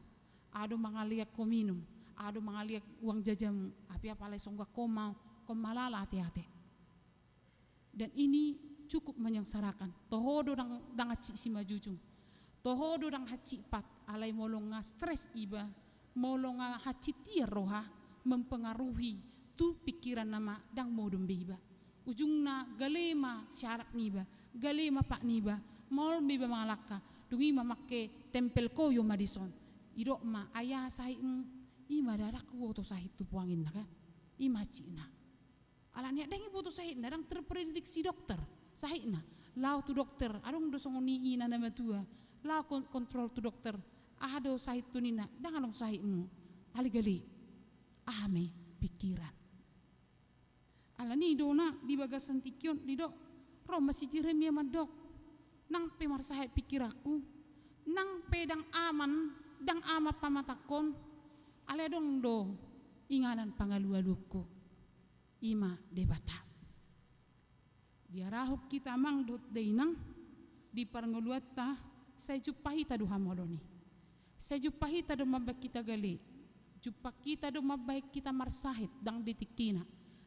aha do mangalean ho minum, aha do mangalean uang jajamu, hape apala isonggak ho ma, ho malala ateate. Dan ini cukup menyengsarakan. Toho do ndang, ndang hansit simanjujung. Toho do ndang hansit pat, alai molo nga stres iba, molo nga hansit tiar roha, mempengaruhi tu pikiranna ma ndang modom be iba. Ujungna gale ma sarap niba, gale ma pat niba, maol ma iba mangalangka, dung i ma mangke tempel koyo ma dison. Idok ma, ai aha sahitmu, i ma ndang huboto sahit tu puang inna kan. I ma hansitna. Alani ndang diboto sahitna, ndang terprediksi dokter sahitna. Lao tu dokter, adong do songon i ina na matua. Lao kon-, kontrol tu dokter, aha do sahithu ninna, ndang adong sahitmu. Alai gale. Aha ma i? Pikiran. Alani i do na di bagasan tingki on didok, ro ma si Jeremia mandok, nang pe marsahit pikiranku, nang pe ndang aman, ndang aman pamatangkon, alai adong do inganan pangalualuonku. I ma Debata. Diarahon hita amang dohot dainang, di parngoluanta, sai jumpa hita do hamaolon i. Sai jumpa hita do mambahen hita gale. Jumpang hita do mambahen hita marsahit, ndang di tingkina.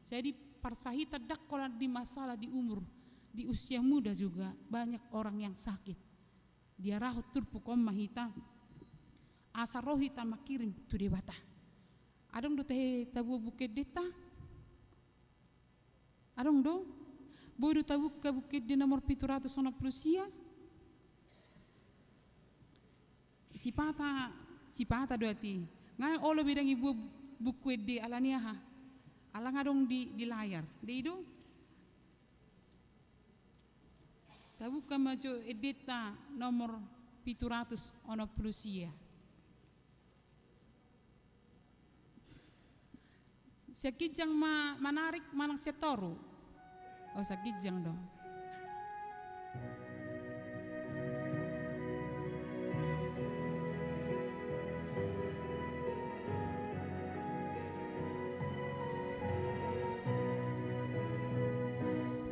Jadi parsahitan ndang holan di masalah di umur, di usia muda juga banyak orang yang sakit. Diarahon turpuk on ma hita, asa ro hita mangkirim tu Debata. Adong do tahe tabuha buku endenta? Adong do? Boi do tabuka buku ende nomor pitu ratus onom pulu sia? Sipata, sipata do ate. Nga olo be ndang ibuha buku ende alani aha? Ala nga adong di, di layar. Dei do? Tabuka ma jo endenta nomor pitu ratus onom pulu sia. Sian ginjang ma manarik manang sian toru? O, sian ginjang do.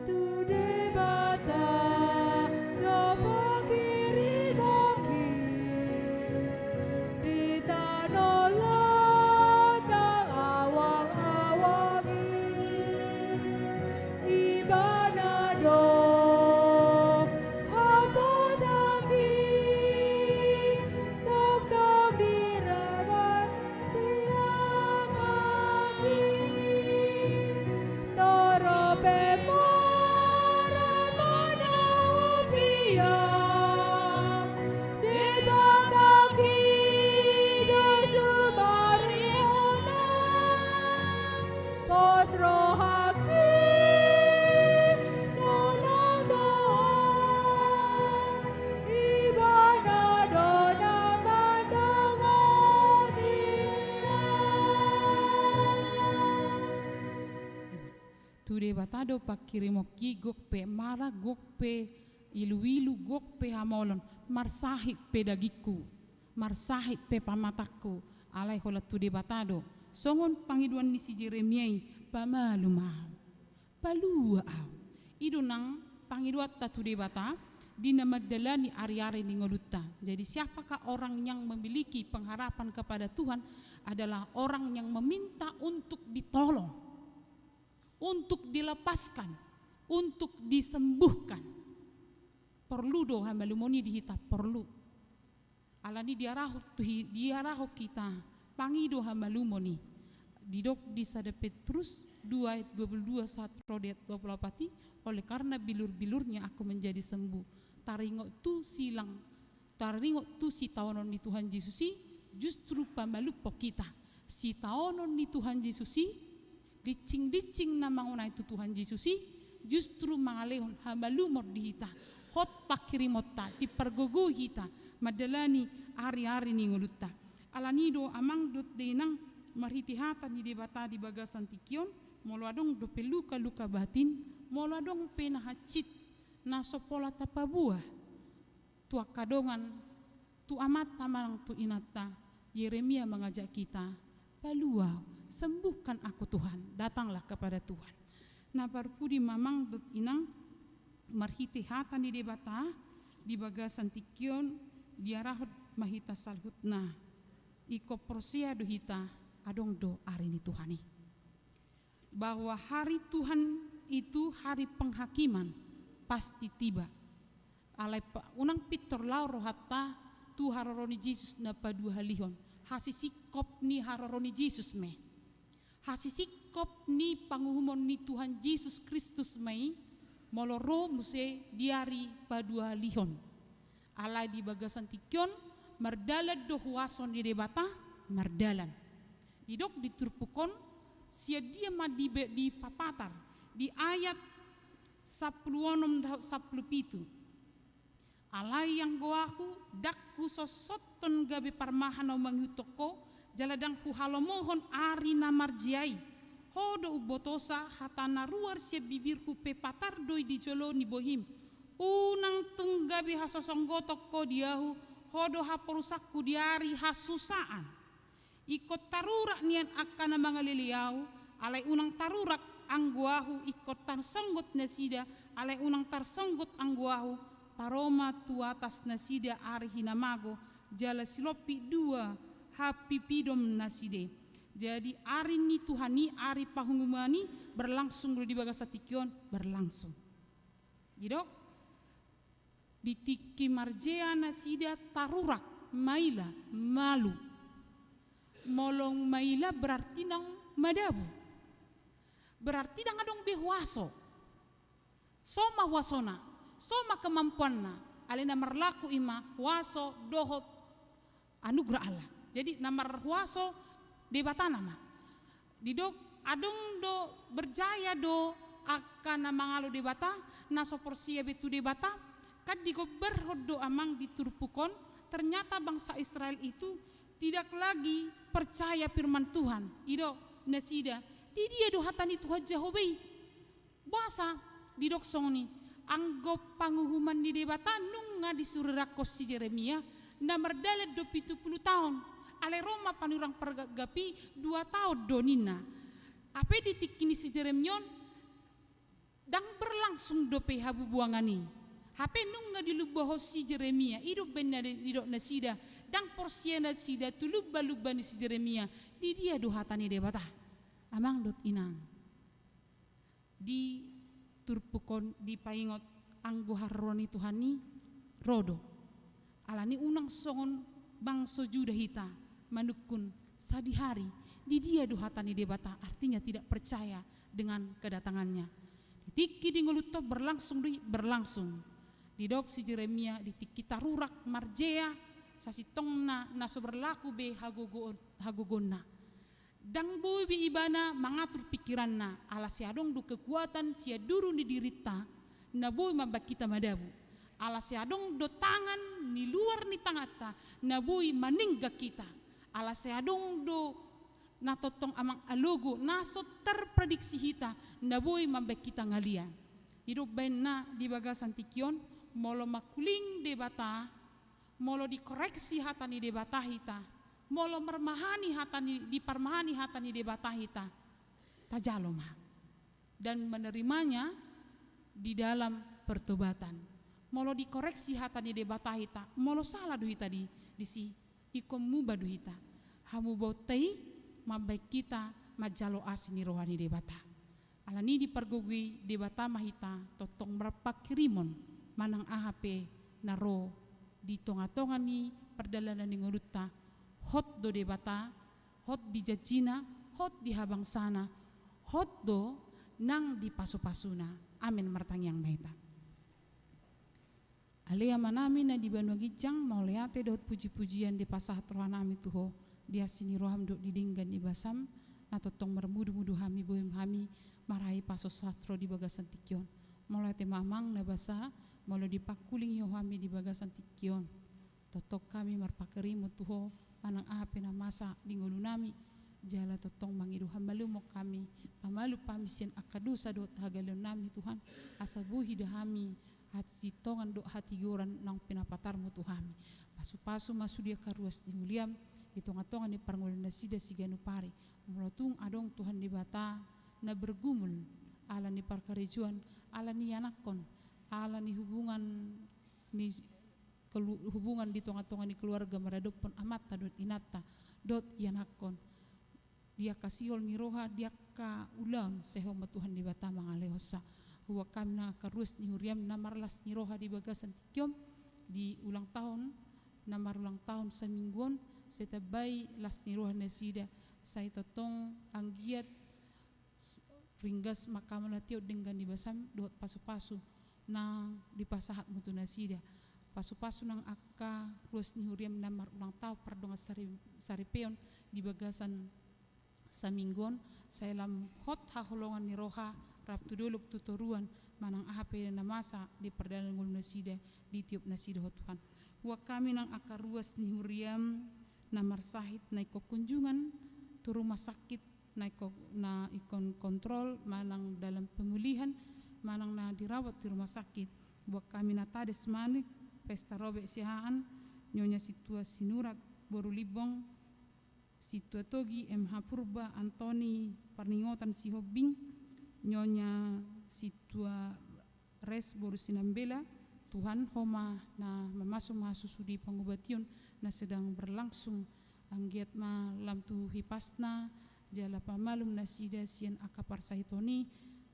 Tu Debata do pangkirimon i di tano londo awang-awang i, Ibana do haposan i, tongtong di raban di langit i, torop pe mura manahup ia. Debata i do sumarihona, pos rohangki sonang do, Ibana do na mandongani. Tu Debata do pangkirimonki, gok pe mara, gok pe ilu-ilu, gok pe hamolon, marsahit pe dagingku, marsahit pe pamatangku, alai holan tu Debata do. Songon pangidoan ni si Jeremia i, pamalum ahu, palua ahu. I do nang pangidoanta tu Debata di na mandalani ari-ari ni ngolunta. Jadi siapakah orang yang memiliki pengharapan kepada Tuhan? Adalah orang yang meminta untuk ditolong, untuk dilepaskan, untuk disembuhkan. Porlu do hamalumon i di hita, porlu. Alani diarahon tu hi-, diarahon hita pangido hamalumon i. Didok di sada Petrus dua ayat dua pulu dua sahat ro di ayat dua pulu opat i, oleh karena bilur-bilurnya aku menjadi sembuh. Taringot tu silang, taringot tu sitaonon ni Tuhan Jesus i, justru pamalumhon hita. Sitaonon ni Tuhan Jesus i, lincing-lincing na mangonai tu Tuhan Jesus i, justru mangalehon hamalumon di hita. Hot pangkirimonta, dipargogoi hita mandalani ari-ari ni ngolunta. Alani do amang dohot inang, marhite hata ni Debata di bagasan tingki on, molo adong dope luka-luka batin, molo adong pe na hansit na so pola tapaboa tu angka dongan, tu amanta manang tu inanta, Yeremia mengajak kita, palua, sembuhkan aku Tuhan, datanglah kepada Tuhan. Na parpudi ma amang dohot inang, marhite hata ni Debata di bagasan tingki on, diarahon ma hita saluhutna. Ingkon porsea do hita, adong do ari ni Tuhan i. Bahwa hari Tuhan itu hari penghakiman, pasti tiba. Alai pa-, unang pintor laho rohanta tu haroro ni Jesus na paduahalihon. Hasisingkop ni haroro ni Jesus ma i. Hasisingkop ni panguhumon ni Tuhan Jesus Kristus ma i, molo ro muse di ari paduahalihon. Alai di bagasan tingki on, mardalan do huaso ni Debata, mardalan. Didok di turpuk on, sian dia ma dibe-, dipapatar, di ayat sampulu onom dohot sampulu pitu. Alai anggo ahu, ndang husosonhon gabe parmahan ahu mangihuthon ho, jala ndang huhalomohon ari na marjea i. Ho do umbotosa, hata na ruar sian bibirhu pe patar do i di jolo ni bohim. Unang tung gabe hasosonggoton ho di ahu, ho do haporusanku di ari hasusaan. Ingkon tarurak nian angka na mangalelei ahu, alai unang tarurak anggo ahu ingkon tarsonggot nasida, alai unang tarsonggot anggo ahu, paro ma tu atas nasida ari hinamago, jala silompit dua hapipidom nasida. Jadi ari ni Tuhan i, ari panguhuman i berlangsung do di bagasan tingki on, berlangsung. Didok, di tingki marjea nasida tarurak, maila, malu. Molo maila berarti nang madabu. Berarti ndang adong be huaso. So ma huasona, so ma kemampuanna, alai na marlaku i ma huaso dohot anugerah Allah. Jadi na marhuaso Debata nama. Didok adong do, berjaya do angka na mangalo Debata, na so porsea be tu Debata, kan digombarhon do amang di turpuk on, ternyata bangsa Israel itu tidak lagi percaya firman Tuhan. Didok nasida, di dia do hata ni Tuhan Jahowa i? Boasa didok songon i? Anggo panguhuman ni Debata nunga disurirakkon si Jeremia, na mardalan do pitu pulu taon. Alai ro ma panurirang pargapgap i, dua taon do ninna. Hape di tingki ni si Jeremia on, ndang berlangsung dope habubuangan i. Hape nunga dilumbahon si Jeremia, i do umbahen na didok nasida, ndang porsea nasida tu lumbalumba ni si Jeremia. Di dia do hata ni Debata? Amang dohot inang. Di turpuk on dipaingot anggo haroro ni Tuhan i ro do. Alani unang songon bangso Juda hita manungkun sadihari, di dia do hata ni Debata, artinya tidak percaya dengan kedatangannya. Di tingki di ngolunta on berlangsung do i, berlangsung. Didok si Jeremia, di tingki tarurak marjea, sasintongna na so berlaku be hagogoon, hagogoonna. Ndang boi be ibana mangatur pikiranna, ala sai adong do kekuatan sian duru ni dirinta na boi mambahen hita madabu. Ala sai adong do tangan ni luar ni tanganta na boi manenggang hita. Ala sai adong do na tongtong amang alogo na so terprediksi hita na boi mambahen hita ngalian. I do umbahen na di bagasan tingki on, molo mangkuling Debata, molo dikoreksi hata ni Debata hita, molo marmahani hata ni, diparmahani hata ni Debata hita, tajalo ma dan menerimanya di dalam pertobatan. Molo dikoreksi hata ni Debata hita, molo sala do hita di, disi, ingkon muba do hita. Hamubaonta i mambahen hita manjalo asi ni roha ni Debata. Alani i dipargogoi Debata ma hita tongtong marpanghirimon manang aha pe na ro di tongatonga ni pardalanan ni ngolunta. Hot do Debata, hot di janjina, hot di habangsana, hot do nang di pasupasuna. Amen. Martangiang ma hita. Ale Amanami na di banua ginjang, mauliate dohot pujipujian dipasahat rohanami tu Ho, di asi ni roham dohot di denggan ni basam, na tongtong marmudumudu hami, bohim hami, marahi pasahatsahat ro di bagasan tingki on. Mauliate ma Amang na basa, molo dipangkulingi Ho hami di bagasan tingki on. Tongtong hami marpanghirimon tu Ho, manang aha pe na masa di ngolunami, jala tongtong mangido hamalumon hami, pamalum hami sian angka dosa dohot hagaleonnami Tuhan, asa boi da hami hasintongan dohot hatigoran naung pinapatarmu tu hami. Pasupasu ma sude angka ruas ni huliam, di tongatonga ni parngoluon nasida siganup ari. Molo tung adong Tuhan Debata na bergumul, ala ni parkarejoan, ala ni ianakkon, ala ni hubungan ni kelu-, hubungan di tongatonga ni keluarga maradophon amanta dohot inanta, dohot ianakkon. Di angka sihol ni roha, di angka ulaon, sai Ho ma Tuhan Debata mangalehonsa. Huboan hami nang angka ruas ni huriam na marlas ni roha di bagasan tingki on, di ulang tahun, na marulang tahun saminggu on, sai tambai las ni roha nasida, sai tongtong anggiat ringgas manghamauliatehon denggan ni basam dohot pasupasu na dipasahatmu tu nasida. Pasupasu nang angka ruas ni huriam na marulang tahun pardongan sari-, saripeon di bagasan saminggu on, sai lam hot haholongan ni roha rap tu dolok tu toruan, manang aha pe na masa di pardalanan ngolu nasida, ditiop nasida Ho Tuhan. Huboan hami nang angka ruas ni huriam na marsahit na ingkon kunjungan tu rumah sakit, na ingkon, na ingkon kontrol manang dalam pemulihan, manang na dirawat di rumah sakit. Huboan hami na tadis manik, Pesta Robek Siahaan, Nyonya Sintua Sinurat boru Limbong, Sintua Togi M H Purba Antoni Parningotan Sihombing, Nyonya Sintua Res boru Sinambela. Tuhan, Ho ma na mamasumasu sude pangubation na sedang berlangsung Anggiat ma lam tu hipasna, jala pamalum nasida sian angka parsahiton i,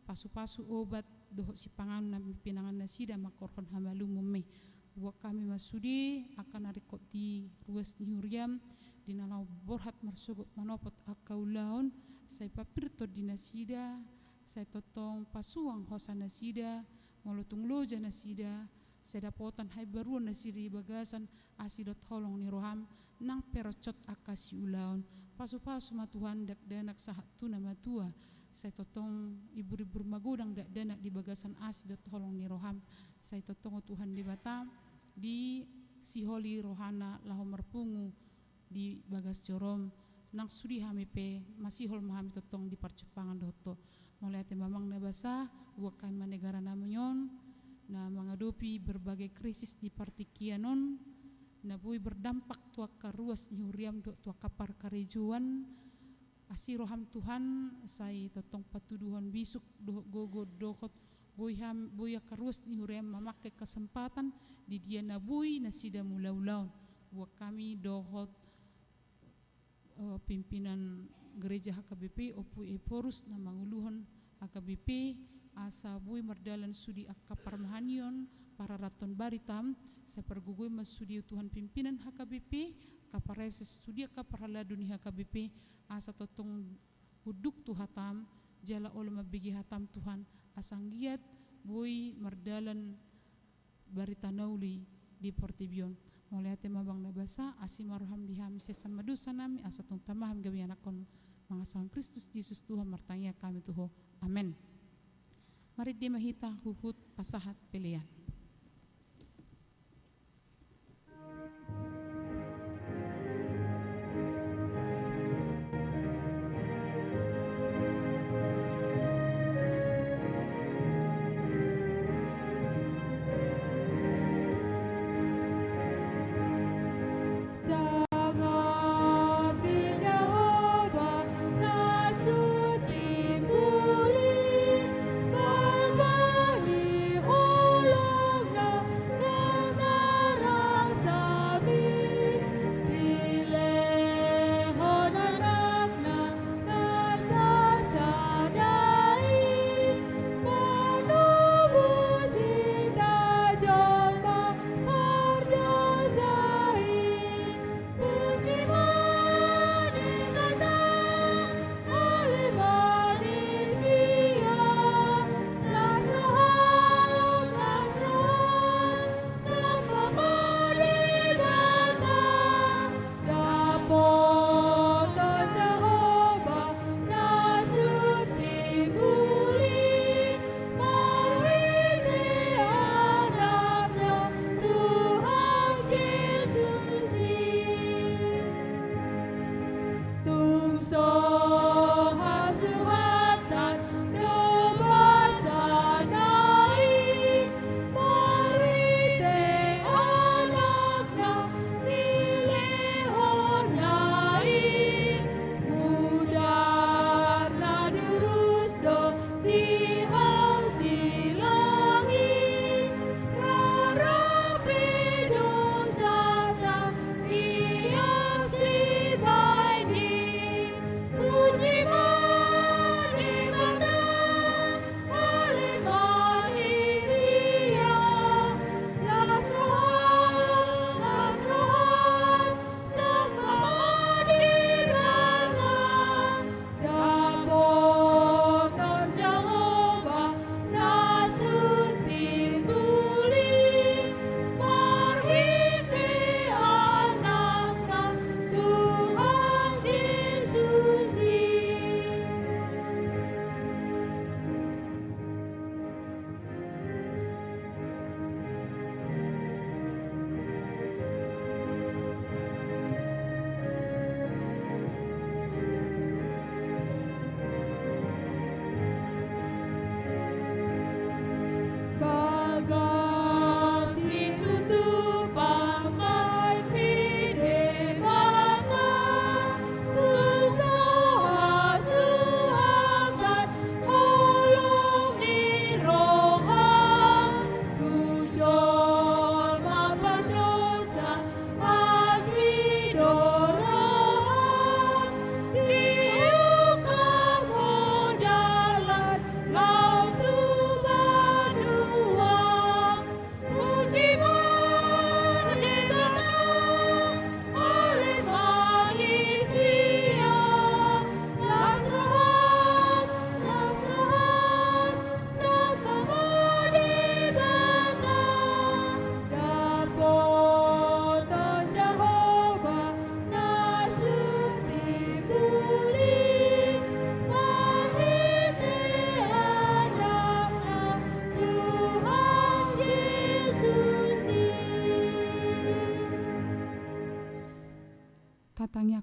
pasu-pasu obat dohot sipanganon na pinangan nasida mangkorhon hamalumon i. Buat hami ma sude angka na ringkot di ruas ni huriam, di na laho borhat marsogot manopot angka ulaon, sai papir tondi nasida, sai tongtong pasuang hosa nasida, molo tung loja nasida, sai dapotan haimbaruon nasida di bagasan asi dohot holong ni roham, nang pe roncot angka siulaon. Pasu-pasu ma Tuhan dakdanak sahat tu na matua, sai tongtong ibur-ibur magodang dakdanak di bagasan asi dohot holong ni roham, sai tongtong o Tuhan Debata, disiholi rohana laho marpungu di bagas jorom, nang sude hami pe masihol ma hami tongtong di parjumpangan dohot Ho. Mauliate ma Amang na basa, buat hami ma negara nami on, na mangadopi berbagai krisis di partingkian on, na boi berdampak tu angka ruas ni huriam dohot tu angka parkarejoan, asi roham Tuhan, sai tongtong patuduhon bisuk dohot gogo dohot boi ham, boi angka ruas ni huriam mamangke kesempatan di dia na boi nasida mangula ulaon. Buat hami dohot, eh, pimpinan gereja H K B P, Ompu Ephorus na manguluhon H K B P, asa boi mardalan sude angka parmahanion, pararathon baritam, sai pargogoi ma sude Tuhan pimpinan H K B P, angka pareses sude angka parhalado ni H K B P, asa tongtong unduk tu hatam, jala olo mambege hatam Tuhan, asa anggiat boi mardalan barita na uli di portibi on. Mauliate ma Amang na basa, asi ma roham di hami, sesa ma dosa nami, asa tung tama hami gabe anakhon, mangasahon Kristus Jesus Tuhan martangiang hami tu Ho. Amen. Marende ma hita huhut pasahat pelean.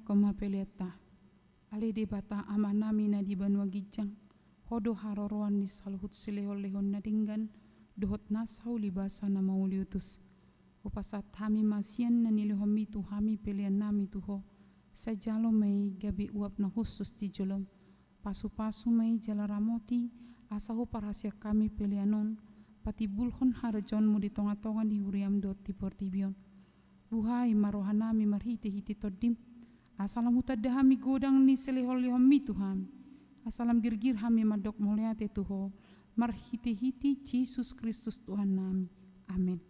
Ko ma peleanta. Ale Debata Amanami na di banua ginjang, Ho do haroroan ni saluhut silehonlehon na denggan dohot nasa ulibasa na mauliutus. Hupasahat hami ma sian na nilehonMi tu hami peleannami tu Ho. Sai jalo ma i gabe uap na hushus di jolom. Pasupasu ma i jala ramoti, asa huparhaseang hami pelean on patimbulhon harajaonMu di tongatonga ni huriaM dohot di portibi on. Buhai ma rohanami marhitehite TondiM, asa lam hutanda hami godang ni silehonlehonMi tu hami, asa lam girgir hami mandok mauliate tu Ho, marhitehite Jesus Kristus Tuhannami. Amen.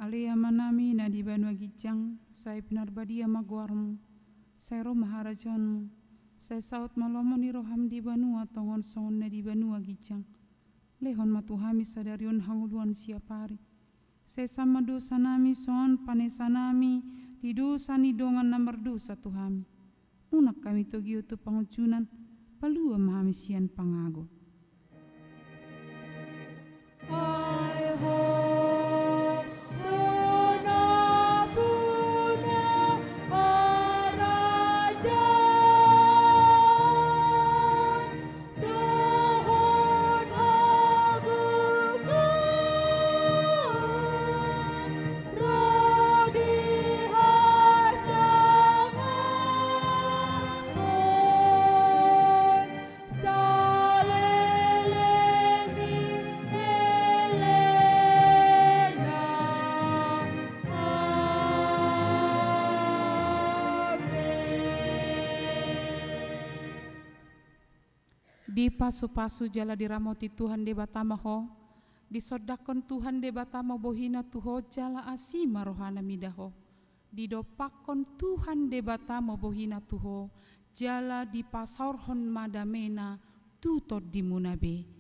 Ale Amanami na di banua ginjang, sai pinarbadia ma goarMu, sai ro ma harajaonMu, sai saut ma lomo ni rohaM di banua tonga on songon na di banua ginjang. Lehon ma tu hami sadari on hangoluan siapari. Sesa ma dosanami songon panesanami di dosa ni dongan na mardosa tu hami. Unang hami togihon tu pangunjunan, palua ma hami sian pangago. Dipasupasu jala diramoti Tuhan Debata ma ho, disondangkon Tuhan Debata ma bohina tu ho jala asi ma rohana mida ho. Didompakkon Tuhan Debata ma bohina tu ho, jala dipasaorhon ma damena tu tondimuna be.